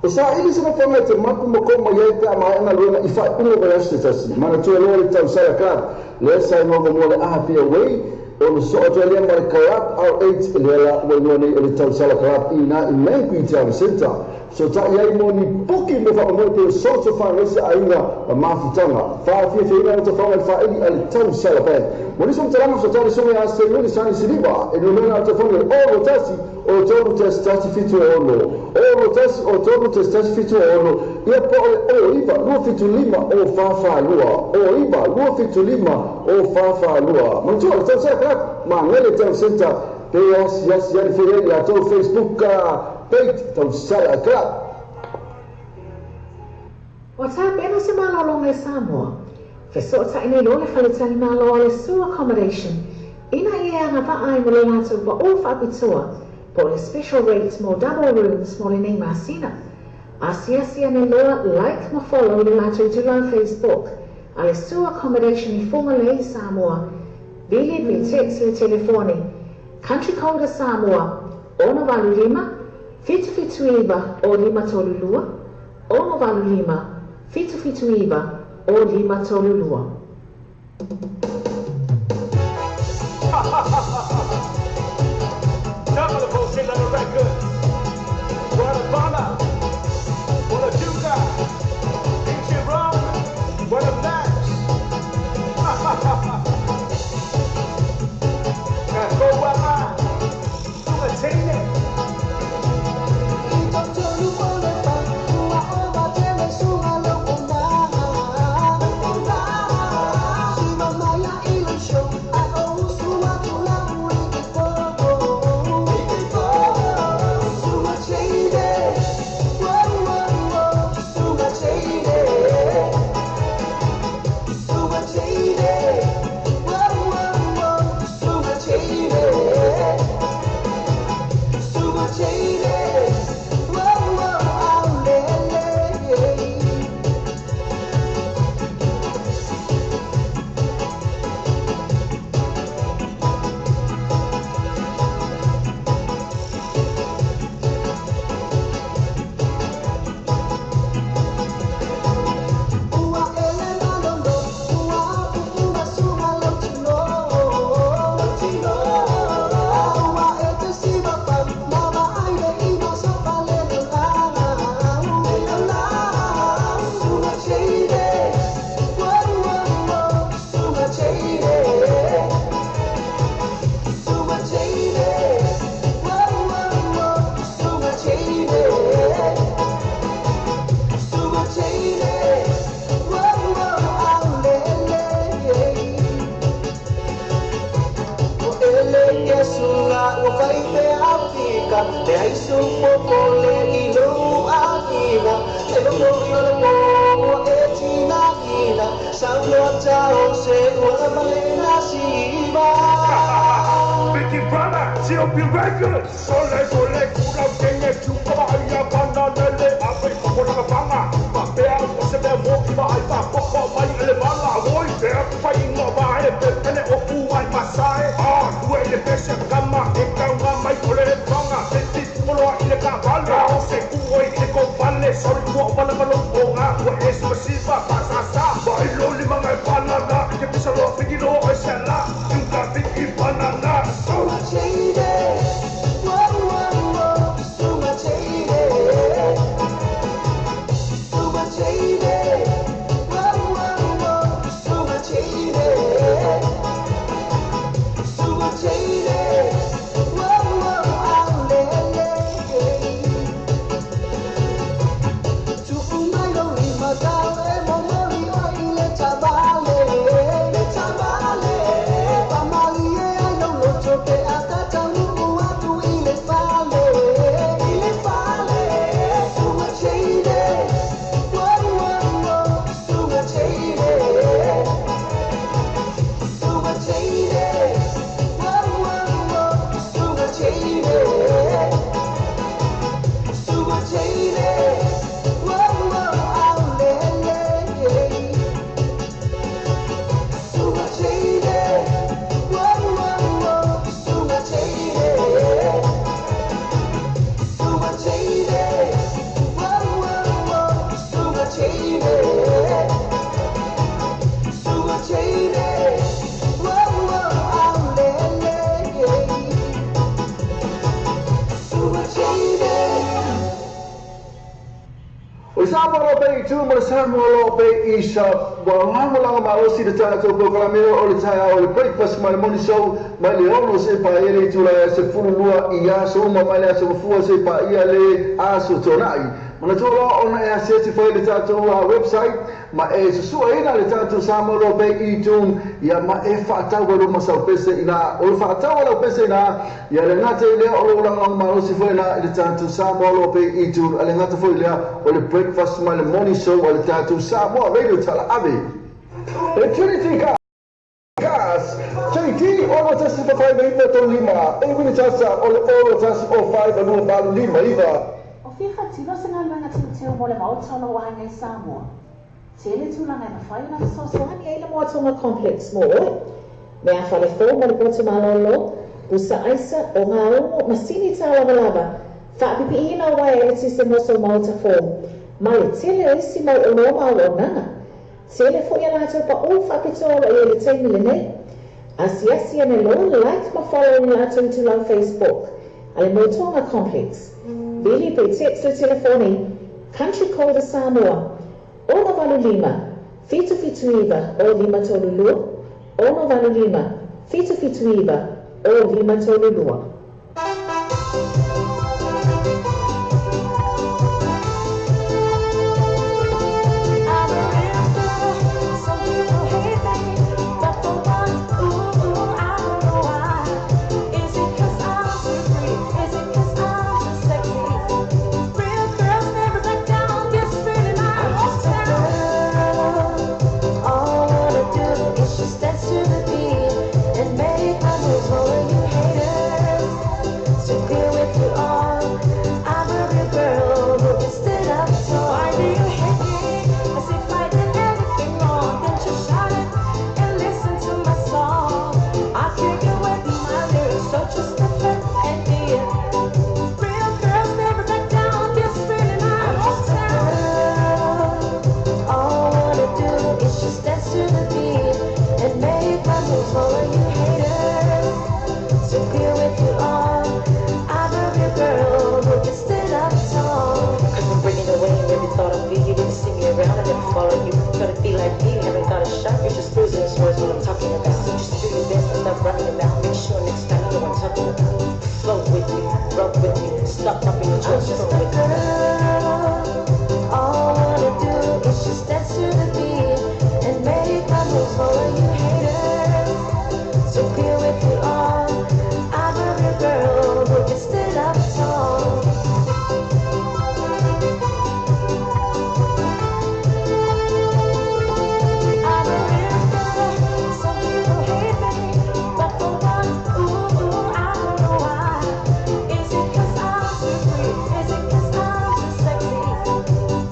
E saili se nofoaga e te mapu ma koo mai ai pe a maea galuega i faaiuga o vaiaso se tasi. Manatua loa le tausala club lea sa igoa muamua o le Apia Way, o le soo atu ai lea ma le Club R8 lea la ua igoa nei o le Tausala Club i ina i Nangui Town Centre. Fesootai ai mo ni puki mo faamoemoe pei o social fundraiser aiga ma mafutaga. Faafiafiaina le tafaga i le faaili a le Tausala Band. Mo nisi o matalaga fesootai le susuga ia Seiuli Sani Siliva e numera o le telefoni o le 01 o 3 1 1 7 6 6 1 o 3 1 1 7 6, ia po o le 0 9 2 7 5 0 4 4 2, 0 9 2 7 5 0 4 4 2. Manatua le Tausala Club, Magele Town Centre, pe asiasi ane foi ai i latou Facebook page Tausala Club. Ua tapena se malologa i Samoa. Fesootai nei loa le faletalimalo a le Sioux Accommodation ina ia e agavaa ai mo le latou paʻō faapitoa po o le special rate mo double rooms mo lenei masina. Asiasi ane loa like ma follow i le latou itulau Facebook a le Sioux Accommodation i Fugalei i Samoa. Vili pe text le telefoni Country code a Samoa, 685 779 o 532, 685 779 o 532. Top of the bullshit on the record. What a bala. What a juga. DJ Ron. What a max. Ka Suga Tene. Vicky Brother, COP Records. Sole, sole, kura, kenge, chuka, ya, banana, le, ape, kona, banga. Ma, pea, o se mea mo, i ma, ai, pa, poko, mai, ele, mala, oi, pea, pai, inga, ma, e, pe, pene, o, u, ai, masai. Ah, lue, le, pese, kama, e, kaunga, mai, ole, banga, te, ti, poloa, i le, ka, vale, o, se, ku, oi, i le, ko, vale, sorry, ua, wala, malo, o, nga, ua, e, si, si, fa, fa, sa, sa. Mai, lo, li, manga, e, banana, i ke, pisa, lo, fiki, lo, e, se, la, juga, fiki, banana, so. iTunes ma le Samoa Law Pay eShop. Ua lagolago malosi le tatou polokalame o le taeao o le Breakfast ma le Morning Show mai le 6 seia paia le itula e 12 i aso uma mai le aso Gafua seia paia le aso Toonai. Manatua loa ona e asiasi foi i le tatou website ma e susu'eina le tatou Samoa Law Pay iTunes ia ma e faatau ai loa ma sau pese ina. O le faatau o lau pese ina ia le gata i lea o lou lagolago malosi foi ina i le tatou Samoa Law Pay iTunes a le gata foi i lea o le Breakfast ma le Morning Show a le tatou Samoa Radio Talaave. Le Trinity Cars JT 61 59 35 Awini Tasa o le 61 05 2 8 5 9. O fia faatino se galuega teuteu mo le Maota o lou aiga i Samoa? Tele tulaga e mafai ona fesoasoani ai le Moatonga Complex mo oe. Mea fale fou mo le potu malolo, pusa aisa, ogaumu, masini tālavalava, faapipiiina o uaea eletise mo sou maota fou, ma le tele o isi mau oloa ma auaunaga. Tele foi a latou paʻū faapitoa o lo o i ai i le taimi lenei. Asiasi ane loa, like ma follow i latou itulau Facebook a le Moatonga Complex. Vili pe text le telefoni Country Code a Samoa, 685 779 0532, 685 779 0532. I'm a real girl. Some people hate me, but for what? Ooh, ooh, I don't know why. Is it 'cause I'm too free? Is it 'cause I'm too sexy? Real girls never back down. This is really my hometown. All I wanna do is just dance to the beat and make my moves for all you haters. So clear with you all. I'm a real girl who can stand up tall. Why do you hate me? As if I did anything wrong. Then just shout it and listen to my song. I kick it with my lyrics, so just step it and be it. Real girls never back down. This is really my hometown. All I wanna do is just dance to the beat and make my moves for all you haters. So clear with you all. I'm a real girl who can stand up tall. Cause I'm breaking away and every thought of you. You didn't see me around, I never followed you. Try to be like me, haven't got a shot. You're just losing those words what I'm talking about. So just do your best and stop running your mouth. Make sure next time you know what I'm talking about. Flow with me, rub with me, stop bumping your I'm jaw, just flow a with me. girl. All I wanna do is just dance to the beat and make my moves for all you haters. So clear with you all. I'm a real girl who can stand up tall. I'm a real girl. Some people hate me, but for what? Ooh, ooh, I don't know why. Is it 'cause I'm too free? Is it 'cause I'm too sexy?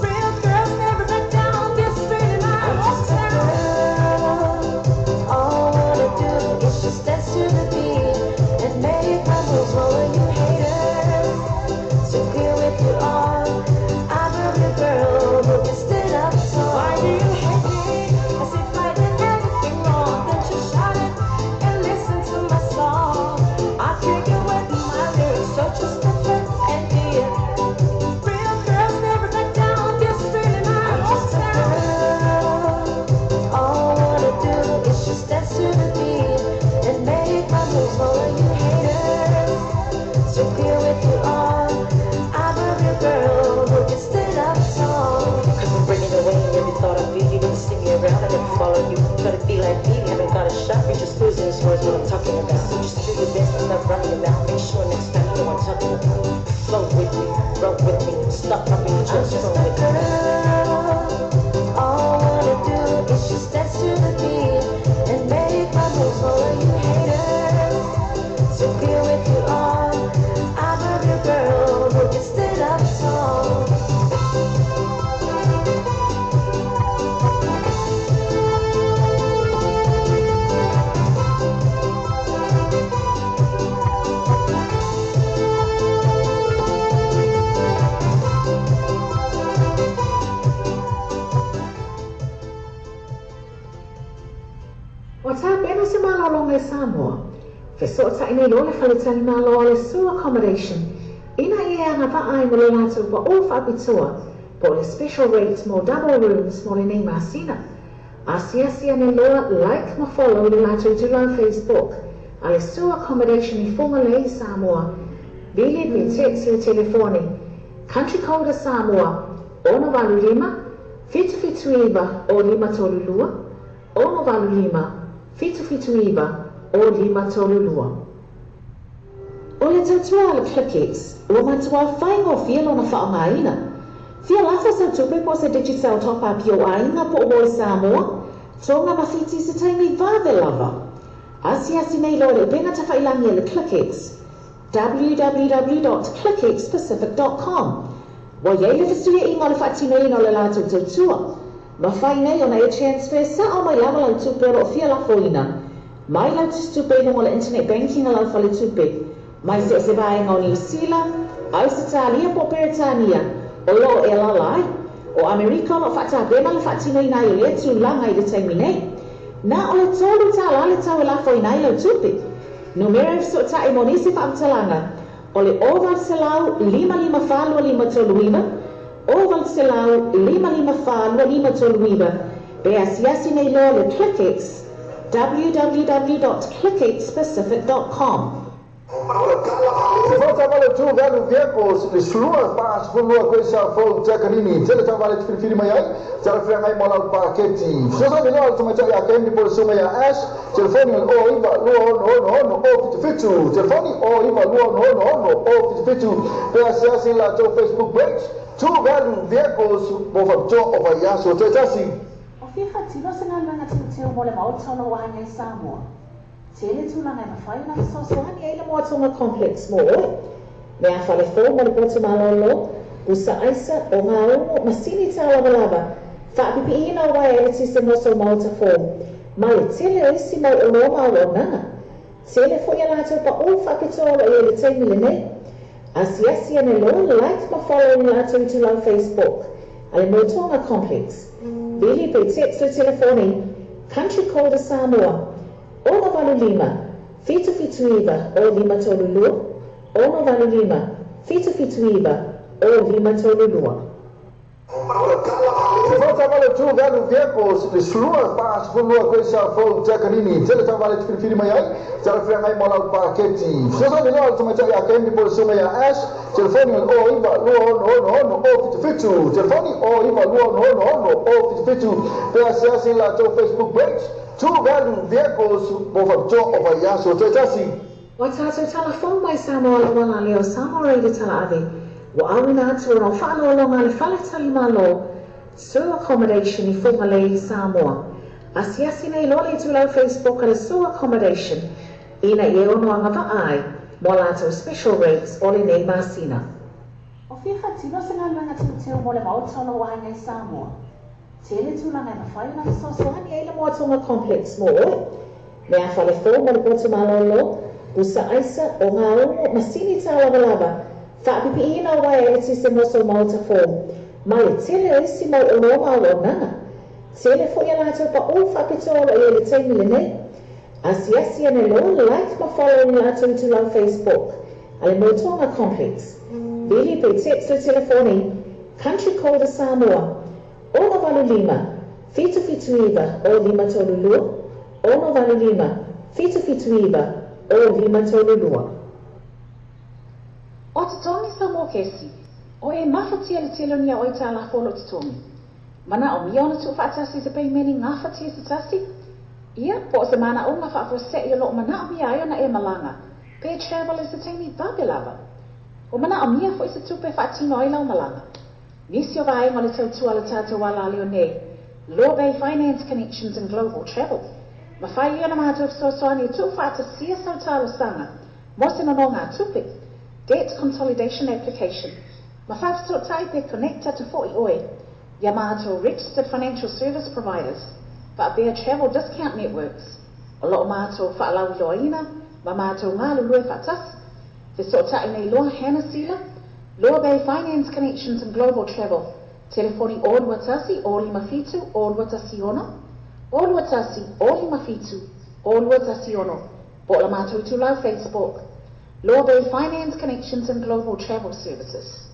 Real girls never back down. This is really my I'm just a hometown. girl. All I wanna do is just dance to the beat and make my moves for all you haters. So clear with you all. I'm a real girl who can stand up Why do tall. you hate me? As if I did anything wrong. Then just shout it and listen to my song. I kick it with my lyrics, so just step it and be it. Real girls never back down. This is really my I'm just a hometown. girl. All I wanna do is just dance to the beat and make my moves for all you haters. So clear with you all. I'm a real girl who can stand up tall. Cause I'm breaking away and every thought of you. You didn't see me around, I never followed you. Try to be like me, haven't got a shot. You're just losing those words what I'm talking about. So just do your best and stop running your mouth. Make sure next time you know what I'm talking about. Flow with me, rub with me, stop bumping your I'm jaw, just flow a with me. girl. All I wanna do is just dance to the beat and make my moves for all you haters. So clear with you all. I'm a real girl who can stand up tall. Ua tapena se malologa i Samoa. Fesootaʻi nei loa le faletalimalo a le Sue Accommodation ina ia e agavaʻa ai mo le latou paʻū faapitoa Po o le special rates mo double rooms mo lenei masina. Asiasi ane loa like ma follow i le latou itulau Facebook a le Sue Accommodation i Fugalei, Samoa. Vili pe text le telefoni Country code a Samoa, 685 779 o 532, 685 779 o 532. O le tautua a le ClickX, ua matuā faigofie lona faaaogaina. Fia lafo sau tupe po o se Digicel Top Up i ou aiga po o uo i Samoa, Tonga ma Fiti i se taimi vave lava. Asiasi nei loa i le upega tafailagi a le ClickX, www dot clickxpacific dot com. Ua i ai le fesuiaiga o le faatinoina o le latou tautua. Mafai nei ona e transfer sao mai lava lau tupe o lo o fia lafoina mai lau tusitupe i luga o le internet banking a lau faletupe mai so o se vaega o Niu Sila, Ausetalia po o Peretania o lo o e alaala ai. O Amerika o lo o faatapena le faatinoina ai o lea tulaga i le taimi nei. Na o le $3 le tau e lafoina ai lau tupe. Numera e fesootai mo nisi faamatalaga o le 0800 554 2539, 0800 554 2539, pe asiasi nei loa le ClickX, www.clickxpacific.com. Se fou taavale o True Value Vehicles, le slua 42 koisa fou Takanini, tele taavale te filifili mai ai, talafeagai mo lau paketi. Fesoasoani loa le tamaitai ia Candy po o le susuga ia Ash, telefoni o le 09 266 077, telefoni 09 266 077, pe asiasi i le latou Facebook page, True Value Vehicles mo faapitoa o vaiaso toetasi. O fia faatino se galuega teuteu mo le Maota o lou aiga i Samoa? Tele tulaga e mafai ona fesoasoani ai le Moa Tonga Complex mo oe. Mea fale fou mo le potu malolo, pusa aisa, ogaumu, masini tālavalava, faapipiina o uaea eletise mo sou maota fou, ma le tele o isi mau oloa ma auaunaga. Tele foi a latou paʻū faapitoa o lo o i ai i le taimi lenei. Asiasi ane loa, like ma follow i le latou itulau Facebook a le Moa Tonga Complex. Vili pe text le telefoni Country Code a Samoa, 685 779 o 532, 685 779 o 532. Se fou taavale o True Value Vehicles, le slua 42 koisa fou Takanini, tele taavale te filifili mai ai, talafeagai mo lau paketi. Fesoasoani loa le tamaitai ia Candy po o le susuga ia Ash, telefoni o le 09 266 077, telefoni 09 266 077, pe asiasi i le latou Facebook page, True Value Vehicles mo faapitoa o vaiaso toetasi. Ua tatou tala fou mai Samoa lauala lea o Samoa Radio Tala Ave ua auina atu ona o faaaloaloga a le Fale Tali Malo Sue Accommodation i Fugalei, Samoa. Asiasi nei loa le itulau Facebook a le Sue Accommodation ina ia e ono agavaa ai mo a latou special rates o lenei masina. O fia faatino se galuega teuteu mo le Maota o lou aiga i Samoa? Tele tulaga e mafai ona fesoasoani ai le Moa Tonga Complex mo oe. Mea fale fou mo le potu malolo, pusa aisa, ogaumu, masini tālavalava, faapipiina o uaea eletise mo sou maota fou, ma le tele o isi mau oloa ma auaunaga. Tele foi a latou paʻū faapitoa o lo o i ai i le taimi lenei. Asiasi ane loa, like ma follow i le latou itulau Facebook a le Moa Tonga Complex. Vili pe text le telefoni Country Code a Samoa, 685 779 o 532, 685 779 o 532. O totogi sau mokesi, o e mafatia le tele o ni ao aitalafu o lo o totogi. Manaomia ona tuufaatasi i se peimene gafatia se tasi, ia, po o se manaoga faafuasei o lo o manaomia ai ona e malaga, pe travel i se taimi vave lava. Ua manaomia foi se tupe e faatino ai lau malaga. Nisi o vaega o le tautua a le tatou alaleo nei, Law Bay Finance Connections and Global Travel. Mafai ai ona matou fesoasoani e tuufaatasia sau talosaga mo se nonogatupe, Debt Consolidation Application, ma faafesootai pe connect atu foi oe i a matou Registered Financial Service Providers faapea Travel Discount Networks o lo o matou faalauiloaina ma matou galulue faatasi. Fesootai nei loa Hannah Sila, Law Bay Finance Connections and Global Travel, telefoni 021 057 0216, 021 057 0216, po o la matou itulau Facebook, Law Bay Finance Connections and Global Travel Services.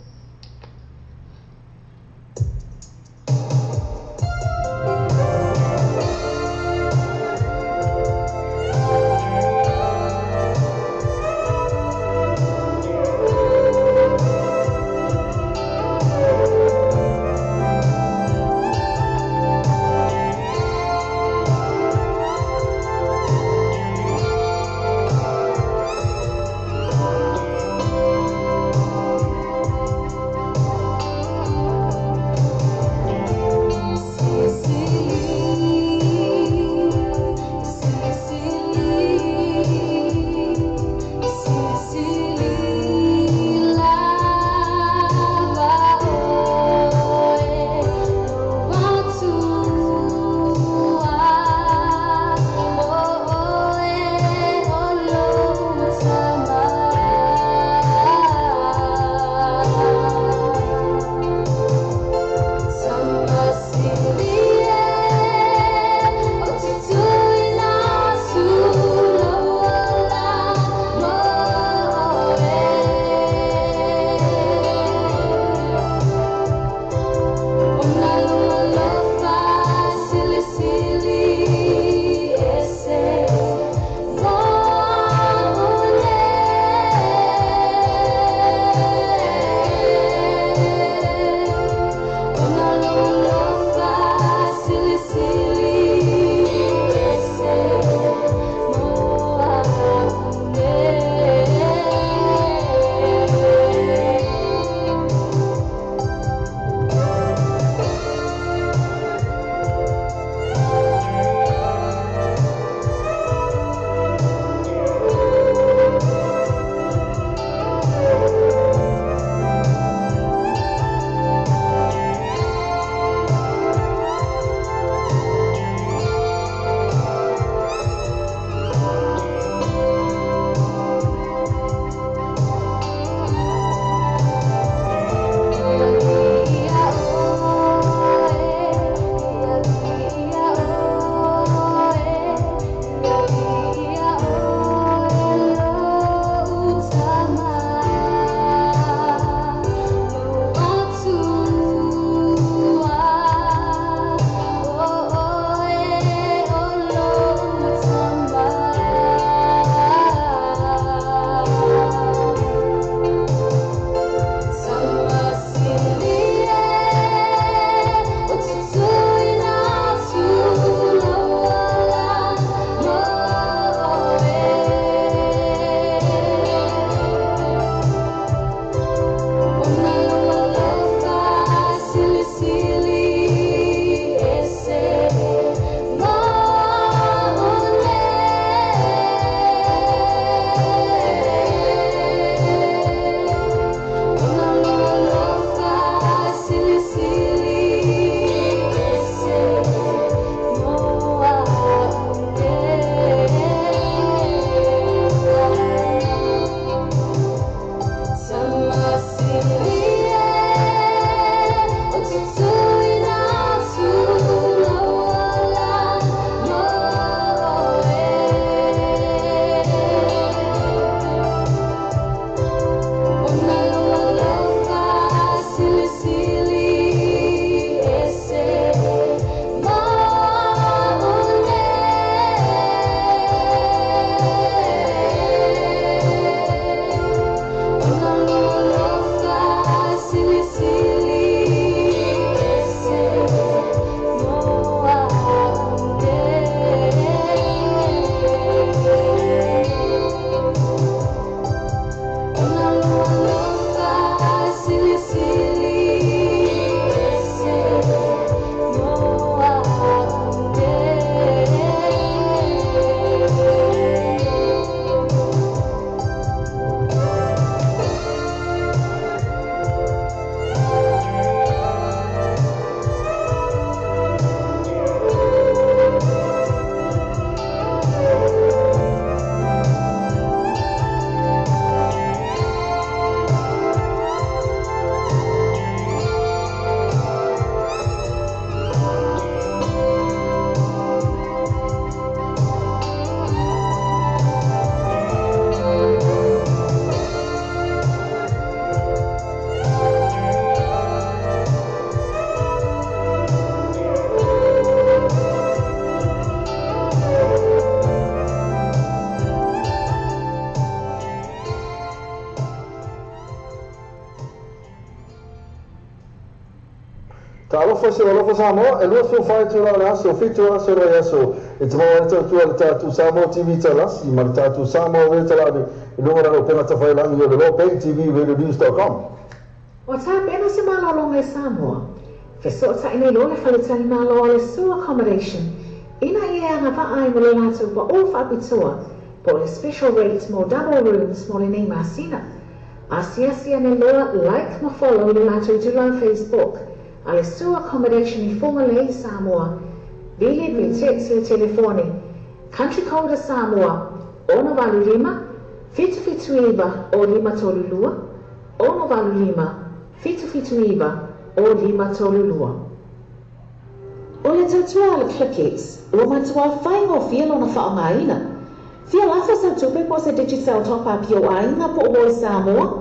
Talofa se alofa Samoa, e 24 itula o le aso, 7 aso o le vaiaso, e te maua ai le tautua a le tatou Samoa TV Talasi ma le tatou Samoa Radio Talaave i luga o lana upega tafailagi o le Lopeng TV Radio News.com. Ua tapena se malologa i Samoa. Fesootai nei loa le faletalimalo a le Sue Accommodation ina ia e agavaa ai mo le latou pao faapitoa po o le special rate mo double rooms mo lenei masina. Asiasi ane loa like ma follow i le latou itulau Facebook a le Sue Accommodation i Fugalei, Samoa. Vili pe text le telefoni Country code a Samoa, 685 779 o 532, 685 779 o 532. O le tautua a le ClickX, ua matuā faigofie lona faaaogaina. Fia lafo sau tupe po o se Digicel top up i ou aiga po o uo i Samoa,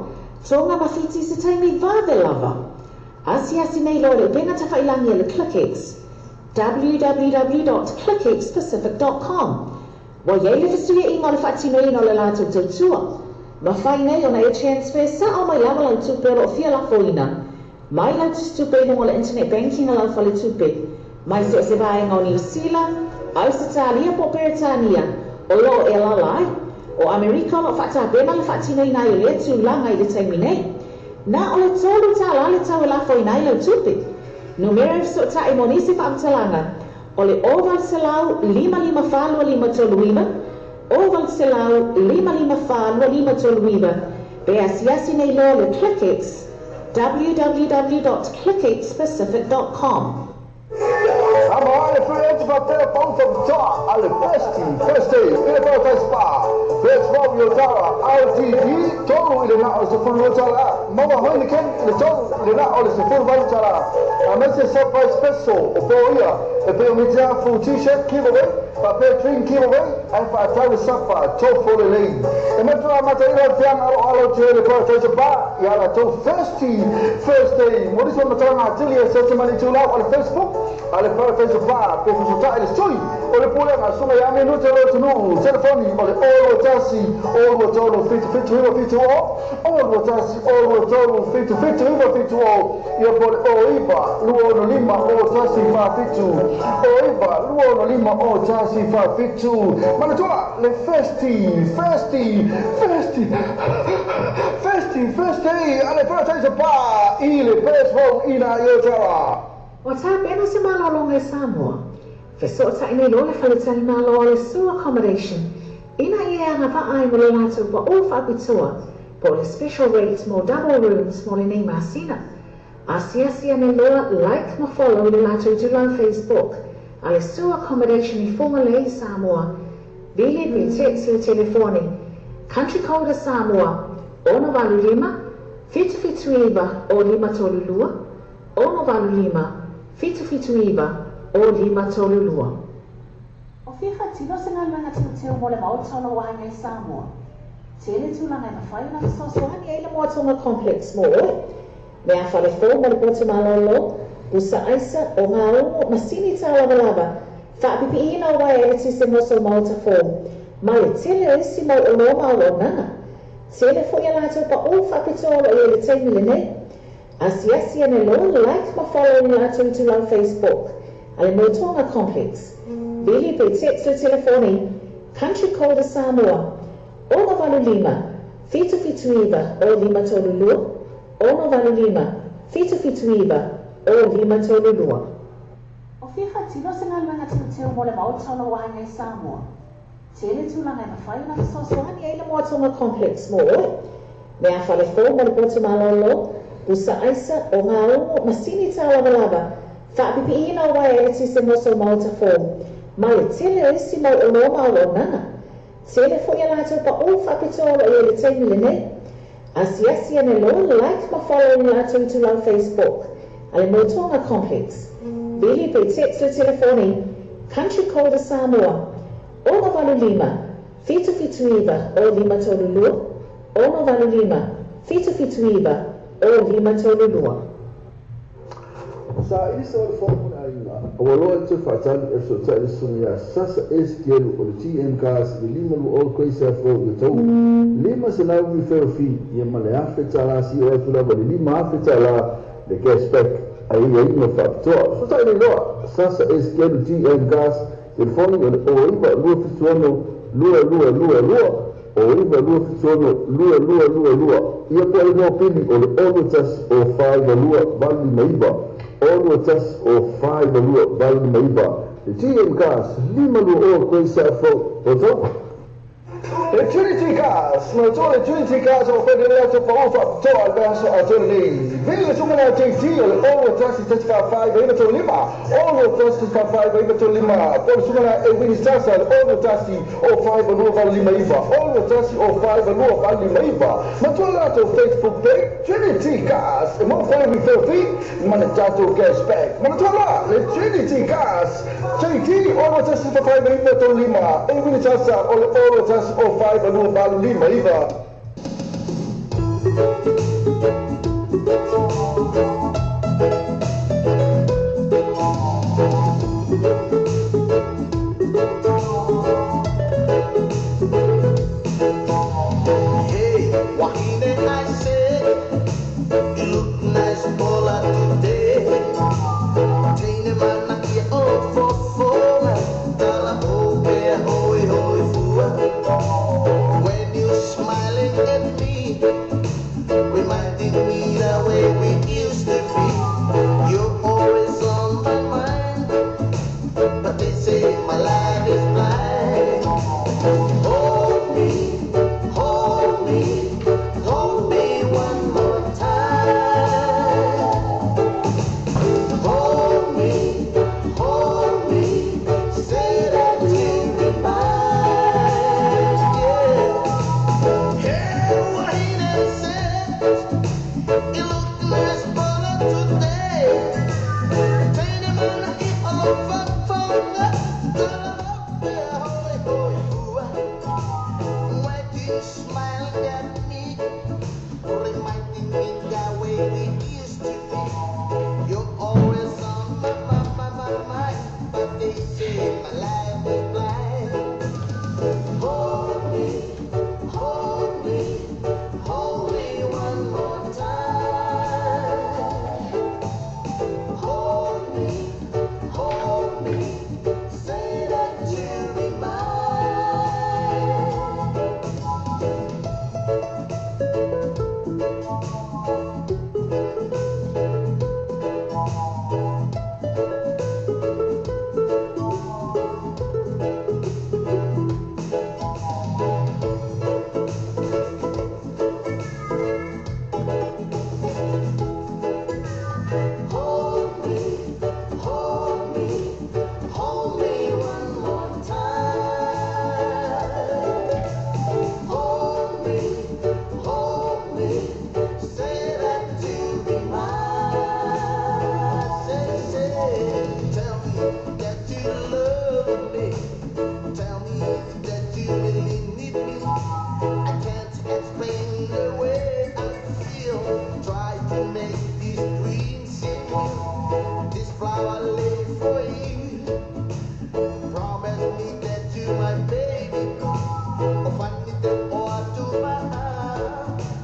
Tonga ma Fiti i se taimi vave lava. Asiasi nei loa i le upega tafailagi a le ClickX, www dot clickxpacific dot com. Ua i ai le fesuiaiga o le faatinoina o le latou tautua. Mafai nei ona e transfer sao mai lava lau tupe o lo o fia lafoina mai lau tusitupe i luga o le internet banking a lau faletupe mai so o se vaega o Niu Sila, Ausetalia po o Peretania o lo o e alaala ai. O Amerika o lo o faatapena le faatinoina ai o lea tulaga i le taimi nei. Na o le $3 le tau e lafoina ai lau tupe. Numera e fesootai mo nisi faamatalaga o le 0800 554 2539, 0800 554 2539, pe asiasi nei loa le ClickX, www dot clickxpacific dot com. Samoa le free atu faapea pau faapitoa a le Best First Day i le Paradise Spa First Row i Otara RTD 3 i le na o le $12 maua Heineken i le 3 i le na o le $18 aemaise surprise special o po ia e pei o miti afu T-shirt giveaway faapea drink giveaway ae faatau le sapa tofo lelei. E matua amataina le feaga aloalo o te le Paradise Bar i a latou Thirsty Thursday. Mo nisi faamatalaga atili e search mai le itulau o le Facebook a le Paradise Bar pe fesota'i le sui o le pulega Susuga ia Minute o le atunuu. Telefoni o le 0 21 0 23 7 7 9 7 0 0 21 0 23 7 7 9 7 0 ia po o le 09 2 6 5 0 1 4 7 09 2 6 0 1 4 7. Manatua le Thirsty Thirsty Thirsty Thirsty Thursday a le Paradise Bar i le Best Row ina i Otawa. Ua tapena se malologa i Samoa. Fesootai nei loa le faletalimalo a le Sue Accommodation ina ia e agavaa ai mo le latou pao faapitoa po o le special rate mo double rooms mo lenei masina. Asiasi ane loa like ma follow i le latou itulau Facebook a le Sue Accommodation i Fugalei, Samoa. Vili pe text le telefoni Country code a Samoa, 685 779 o 532, 685 779 o 532. O fia faatino se galuega teuteu mo le Maota o lou aiga i Samoa? Tele tulaga e mafai ona fesoasoani ai le Moatonga Complex mo oe. Mea fale fou mo le potu malolo, pusa aisa, ogaumu, masini tālavalava, faapipiiina o uaea eletise mo sou maota fou, ma le tele o isi mau oloa ma auaunaga. Tele foi a latou paʻū faapitoa o lo o i ai i le taimi lenei. Asiasi ane loa, like ma follow i le latou itulau Facebook a le Moetoga Complex. Vili pe text le telefoni Country Code a Samoa, 685 779 o 532, 685 779 o 532. O fia faatino se galuega teuteu mo le Maota o lou aiga i Samoa? Tele tulaga e mafai ona fesoasoani ai le Moatonga Complex mo oe. Mea fale fou mo le potu malolo, pusa aisa, ogaumu, masini tālavalava, faapipiiina o uaea eletise mo sou maota fou, ma le tele o isi mau oloa ma auaunaga. Tele foi a latou paʻū faapitoa o lo o i ai i le taimi lenei. Asiasi ane loa, like ma follow i le latou itulau Facebook a le Moetoga Complex. Vili pe text le telefoni Country Code a Samoa, 685 779 o 532, 685 779 o 532. Sa isa o le fono o le aiga, ua loa le toe faatali e fesootai le susuga ia Sasa Esikielu o le TM Cars i le 520 Quayside Road i Otahuhu. $500 referral fee ia ma le $1,000 sio atu lava i le $5,000 le cash back. Aiaiga faapitoa. Fesootai nei loa Sasa SKL GM Gas, telefoni o le 09 276 2222, 09 276 2222. Ia po o le igoa pili o le 61 o 42 859, 61 o 42 859. Le GM Gas, 520 Queen South Road, Otago. Le Trinity Cars, matua le Trinity Cars o fai le aso pa'u faapitoa le vaiaso atoa lenei. Vili le suka na JT o le 6 1 1 4 4 9 3 5, 6 1 1 4 4 9 3 5, po o le suka na Ewini Sasa le 6 1 o 5 2 8 5 9, 6 1 o 5 2 8 5 9. Matua le latou Facebook page Trinity Cars, e maua foi le referral fee ma le tatou cashback. Manatua la le Trinity Cars, JT 6 1 4 9 3 5, Ewini Sasa o le 6 1 o 5 2 8 5 9. Hey, wahine, I said, you look nice, Paula, today. Teine mana ia o fofoga, tala hopea hoi hoi fua. When you smiling at me, reminding me the way we used to be. You're always on my mind, but they say my life is blind. Hold me, hold me, hold me one more time. Hold me, hold me, say that you'll be mine. Yeah. Hey, wahine said, you look nice, Paula, today. Teine mana i alofa fonga, tala hopea hoi hoi fua. When you smile at me, reminding me the way we used to be. You're always on my, my, my, my mind, but they say my life is blind. Hold me, hold me, hold me one more time. Hold me, hold me, say that you'll be mine. Hold me, hold me, hold me one more time. Hold me, hold me, say that you'll be mine. Say, say, tell me that you love me. Tell me that you really need me. I can't explain the way I feel. Try to make these dreams seem real. This flower lay for you. Promise me that you my baby. O fani te oa tu maha.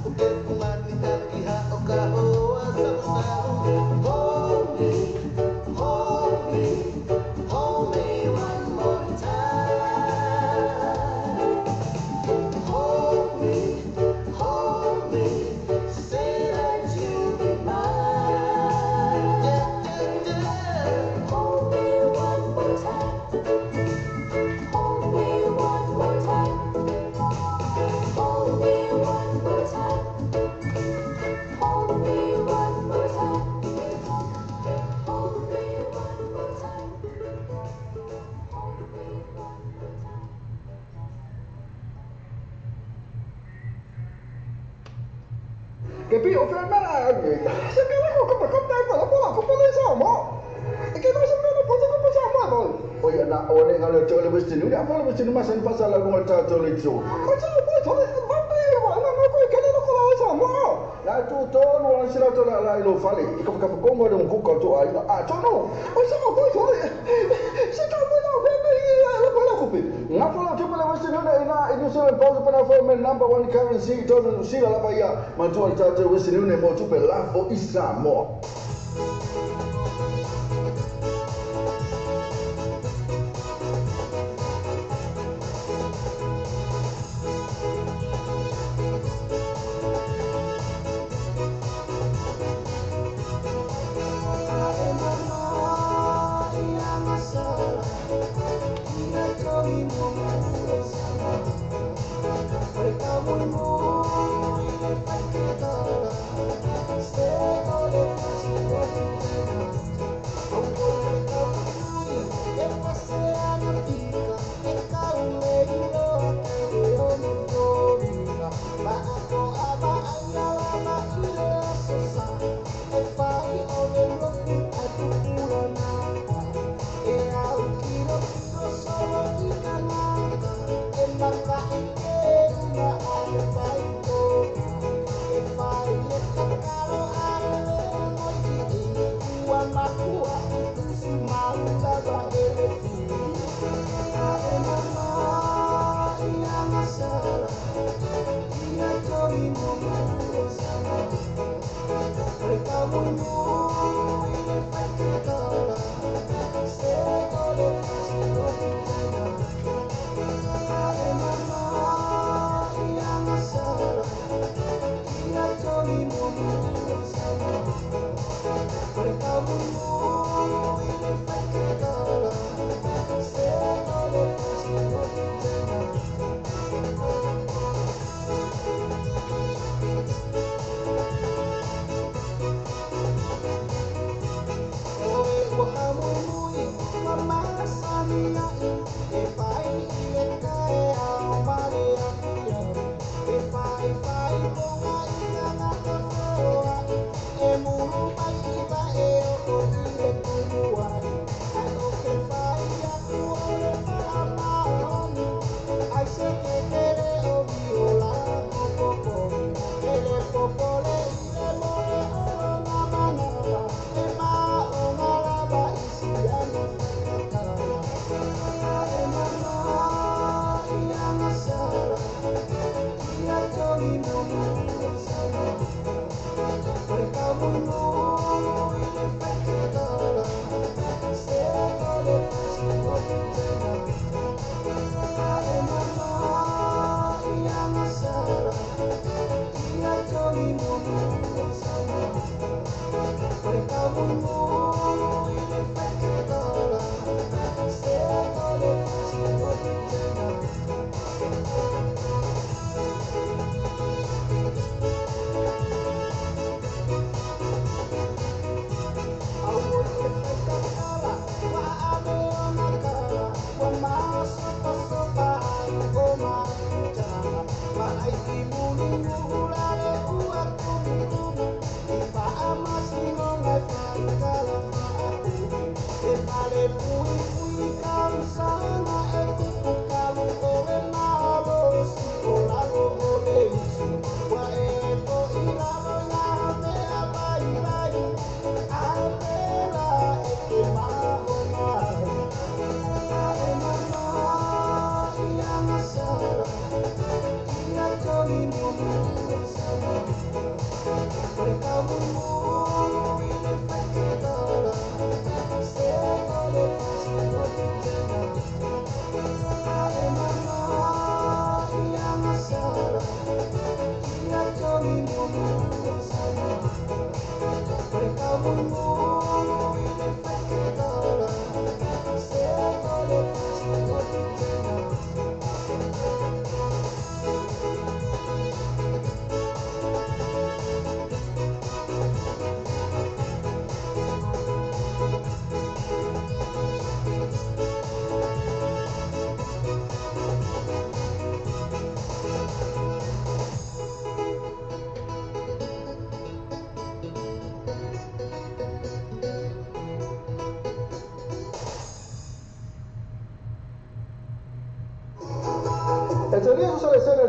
O ke kungani akiha o ka hoa salu salu. Hold me, hold me, hold me one more time. Hold me, hold me, say that you'll be mine. Yeah, yeah, yeah. Hold me one more time. Hold me one more time. Hold me one more time. Hold me one more time. Hold me one more time. Hold me one more time. Ke pi o fea mea se ke le ko ko ko ta ko ko ko ko le sa mo. E ke no se mea ko ko ko sa mo. O ia na o le ngalo te o le Western Union, a le Western Union masan pasa la lunga ta to le tso. Ko tso ko tso le ba pe wa na no ko ke le ko la sa mo. La tu to no la sila to la la ilo fale. I ka ka ko mo le ko ko to ai a to no. O sa ko to le. Se ka mo no pe pe la ko la ko pe. Nga fo la te le Western Union ina i New Zealand pounds pa na fo me number one currency to no sila la ba ia. Matua le ta te Western Union mo tupe lafo i Samoa.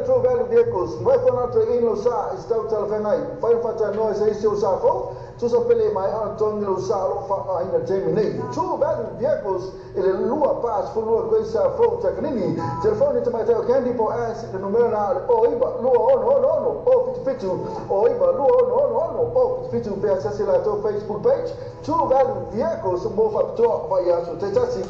True Value Vehicles, mai whanatu e ino sa i stau talawhengai, whai whata noa se isi o sa fau, tusa pele mai ana tongi lo sa alo wha aina Jamie nei. True Value Vehicles, i le lua pas fulua koe sa fau takanini, telefoni te mai teo Candy po as le numera na o iwa, lua ono ono ono, o fitu fitu, o iwa, lua ono ono ono, o fitu fitu, pea sasi la tō Facebook page, True Value Vehicles, mō whapitoa whai aso te tasi.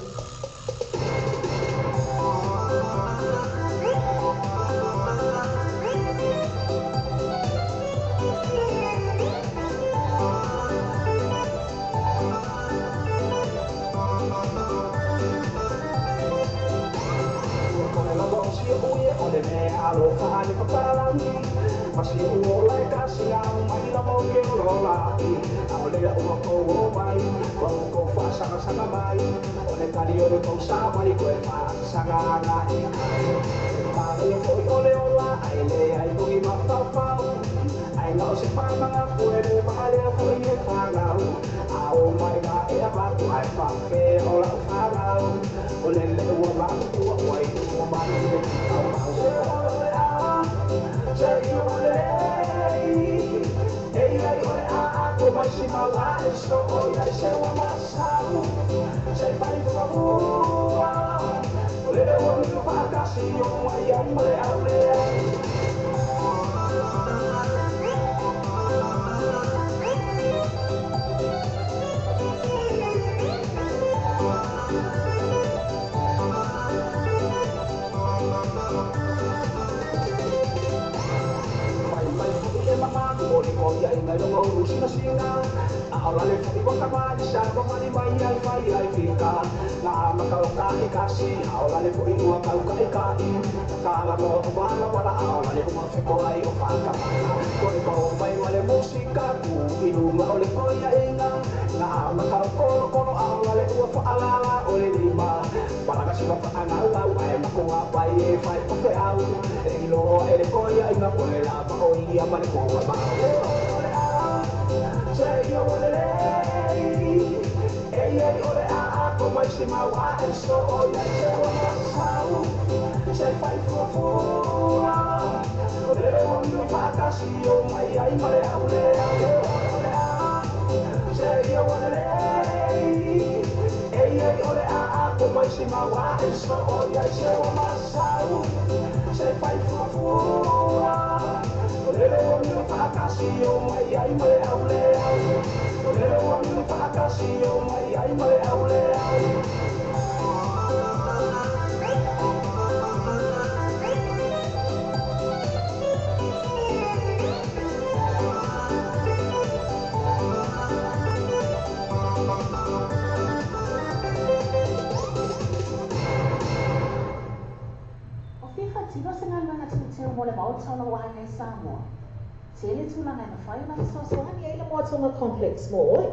Complex mo oe.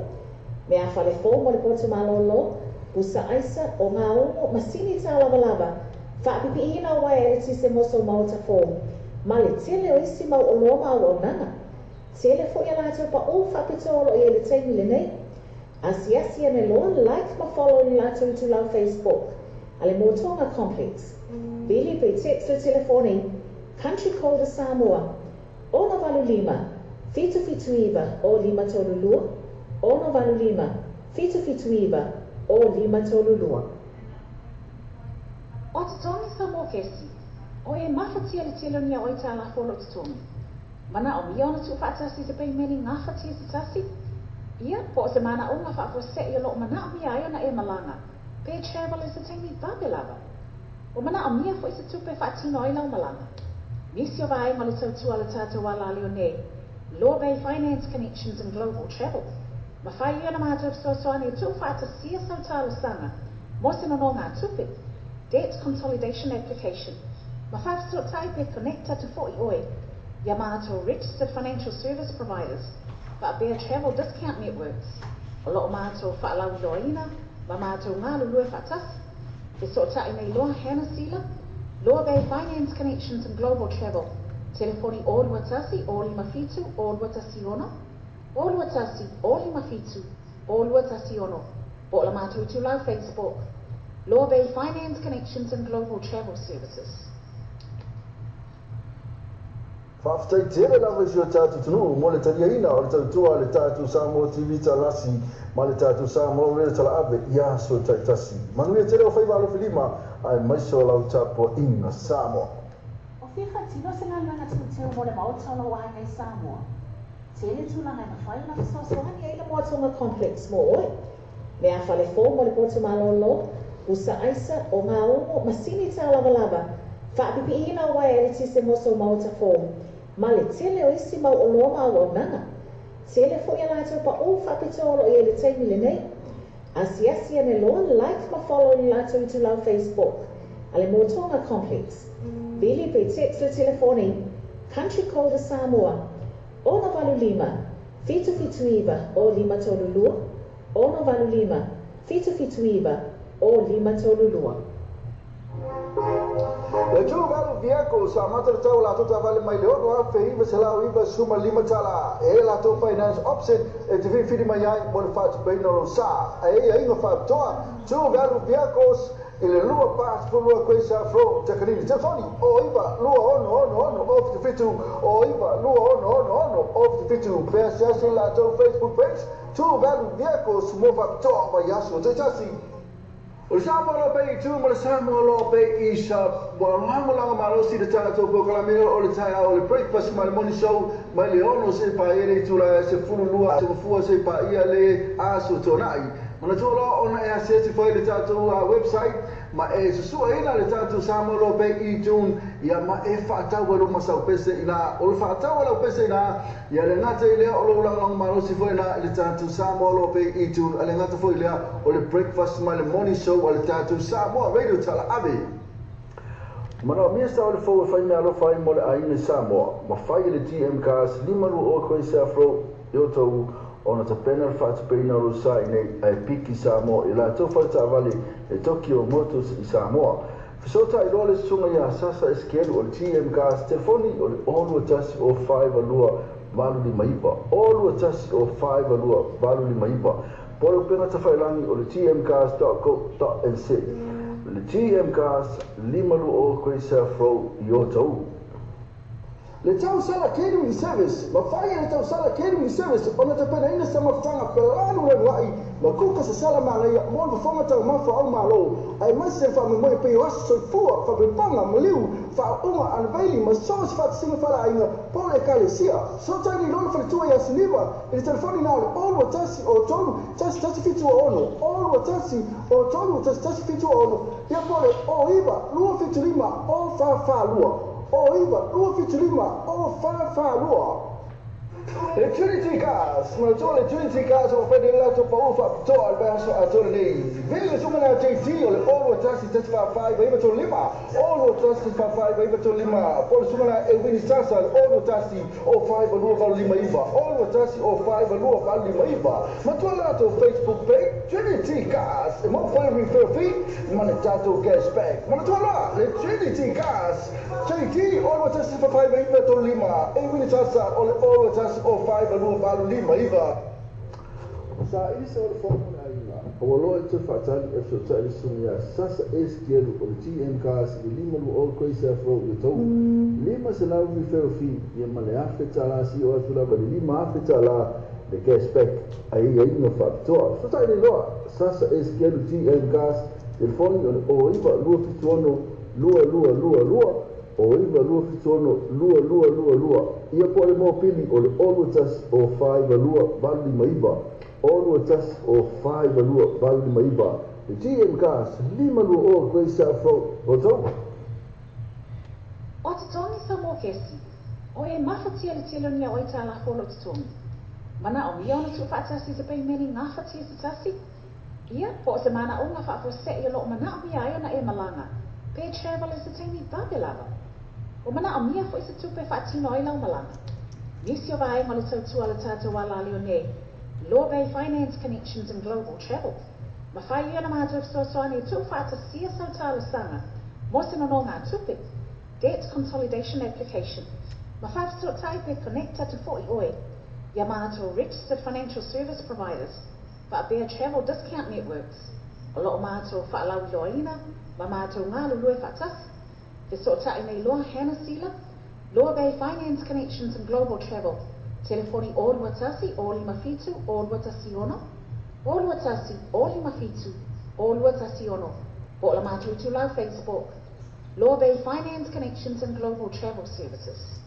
Mea whale fō mo le potu malolo, pusa aisa o ngā ongo, masini tā lava lava, whaapipi ina wai e tise moso maota fō. Ma le tele o isi mau o loa mau o nanga. Tele fo ia lātou pa o whaapito olo i ele teimi le nei. Asiasi ane loa, like ma follow ni lātou tu lau Facebook. Ale Motonga Complex. Vili pe text le telefoni, Country Code Samoa, 685 779 o 532, 685 779 o 532. O te tongi sa mō kesi, o e mawhatia le tele ni a oi tā la folo te tongi. Mana o mia ona tu whaatasi se peimeni ngā whatia se tasi. Ia, po o se mana o ngā whaafo i o lo mana o mia ai ona e malanga. Pe travel e se taimi vabe lava. O mana o mia fo i se tupe whaatino ai lau malanga. Nisi o vai ma le tautua le tātou wala leo nei. Law Bay Finance Connections and Global Travel. Ma whai ia na mātou fesoasoani e tū whaatasia sau tālosanga. Mo se nono ngā tupe. Debt Consolidation Application. Ma whawhiso pe connecta te fo i oi. Ia mātou Registered Financial Service Providers. Whaapea Travel Discount Networks. O loo mātou whaalauiloaina, ma mātou ngā lulue whaatasi. Te so tai nei loa Hannah Sila, Law Bay Finance Connections and Global Travel. Telefoni o 21 o 57 o 216, o 21 o 57 o 216. Po la mātou i lau Facebook. Law Bay Finance Connections and Global Travel Services. Whawhitai tele lava i si o tātou tunu, mo le taria ina o le tautua le tātou Samoa TV talasi, ma le tātou Samoa Reo Talaave, ia so taitasi. Manuia tele o whaiva alo filima, ai maiso lau tapo inga Samoa. O whiwha tino se ngā luanga tūteu mo le maotolo o ai Samoa. Tele tūlanga e mawhai ona fesoasoani ai le Moatonga Complex mo oe. Mea whale fō mo le potu malolo, usa aisa o ngā ongo masini tā lava lava, whaapipi ina wai e le tise moso maota fō. Ma le tele o isi mau o loa mau o nanga. Tele fo ia lātou pa o whaapito olo i ele teimi le nei. Asiasi ane loa, like ma follow ni lātou i tu lau Facebook. Ale Motonga Complex. Vili pe text le telefoni, Country Code Samoa, 685 779 o 532, 685 779 o 532. Le tū valu viako sa mata tau la tota vale mai le ono a fe iwa se lau iwa suma lima tala e la tau finance option e te whiwhiri mai ai mo le whatu peina lo sa e ia inga whatoa tū valu viakos I le 242 Grace Ave Road, Takanini. Telefoni 09 2 6 6 0 77 09 2 6 6 0 77. Pe asiasi i latou Facebook page, Tuvalu Vehicles mo faapitoa vaiaso taitasi. O le Samoa Law Bay i tu ma le Samoa Law Bay i sa ua lagolago malosi i le tatou polokalame o le taeao o le Breakfast ma le Morning Show mai le 6 seia paia le itula e 12 aso Gafua seia paia le Aso Toonai. Manatua loa ona e asiasi foi i le tatou website ma e susuaina le tatou Samoa Law Bay i June ia ma e faatau ai lou masau pese ina. O le faatau a lau pese ina ia le gata i lea o lou lagolago malosi foi ina i le tatou Samoa Law Bay i June, a le gata foi lea o le Breakfast ma le Morning Show a le tatou Samoa Radio Talaave. Manaomia sa o le fou e fai meaalofa ai mo le aiga i Samoa, ma fai e le GM Cars 520 Grace Ave Road i Otahuhu ona tapena le faatupeina o lou sa i nei ae piki Samoa i latou faletaavale e Tokyo Motors i Samoa. Fesootai loa le susuga ia Sasa Esekielu o le GM Cars, telefoni o le 021 0 5 29 021 0 5 2 859 po o le upega tafailagi o le gmcars.co.nz. Le GM Cars 520 Grace Ave Road i Otahuhu. Le Tausala Catering Service, Mafai e le Tausala Catering Service ona tapenaina sa mafutaga felanulanuai ma kuka sasala manaia mo le fofoga taumafa au malo aemaise le faamoemoe pei o aso soifua, faapepaga, maliu, faauuga, unveiling ma so o se faatasiga faaleaiga po o le ekalesia. Fesootai nei loa le faletua ia Siniva i le telefoni na o le 0 2 0 3 1 1 7 6, 0 2 0 3 1 1 7 6, ia po o le 09 2 7 5 0 4 4 2. 09 275 0442. Le Trinity Cars, manatua le Trinity Cars ua fai nei le latou pau faapitoa i le vaiaso atoa lenei. Vili le susuga JT o le 021 145 935, 021 145 935, po o le susuga Ewini Sasa le 021 05 2859, 021 05 2859. Matua le latou Facebook page Trinity Cars e maua foi le referral fee ma le tatou cashback. Manatua loa le Trinity Cars JT 021 145 935, Ewini Sasa o le 021 05 2859. Sa isa o le fono o le aiga, ua loa i toe faatali e fesootai le susuga ia Sasa Esekielu o le GM Cars i le 520 Grace Ave Road i Otahuhu. 500 referral fee ia ma le $1,000 seia oo atu lava i le $5,000 le cashback a aiaiga faapitoa. Fesootai nei loa Sasa Esekielu GM Cars, telefoni o le 09 276 2222, 09 276 2222, ia po o le mopili o le 021 05 2859, 021 05 2859. Le GM Cars, 520 Grace Ave Road, Otahuhu. O totogi sau mokesi, o e mafatia le tele o ni ao aitalafu o lou totogi. Manaomia ona tuufaatasi se paimene gafatia se tasi? Ia, po o se manaoga faafuasei o loo manaomia ai ona e malaga, pe travel i se taimi vave lava. Ua manaomia foi se tupe e faatino ai lau malaga. Nisi o vaega o le tautua a le tatou alaleo nei, Law Bay Finance Connections and Global Travel. Mafai ia ona matou fesoasoani e tuufaatasia sau talosaga mo se nonogatupe, Debt Consolidation Application, ma faafesootai pe connect atu foi oe ia matou Registered Financial Service Providers faapea Travel Discount Networks o loo matou faalauiloaina ma matou galulue faatasi. Fesootai nei loa Hannah Sila, Law Bay Finance Connections and Global Travel, telefoni 021 057 0216, 021 057 0216, po o le matou itulau Facebook, Law Bay Finance Connections and Global Travel Services.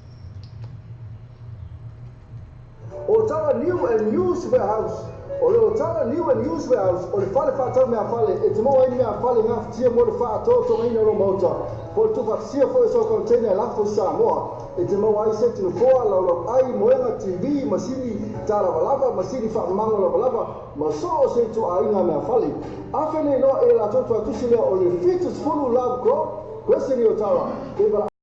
Otara New and Used Warehouse. O le Otara New and Used Warehouse o le fale faatau meafale e te maua ai ni meafale gafatia mo le faatoatogaina o lou maota po o le tuufaatasia foi o sau container e lafo i Samoa. E te maua ai seti nofoa, laulauai, moega, TV, masini talavalava, masini faamamago lavalava ma so o se ituaiga meafale. Afe nei loa e latou tuatusi lea o le 70 Love Grove, Western i Otara. E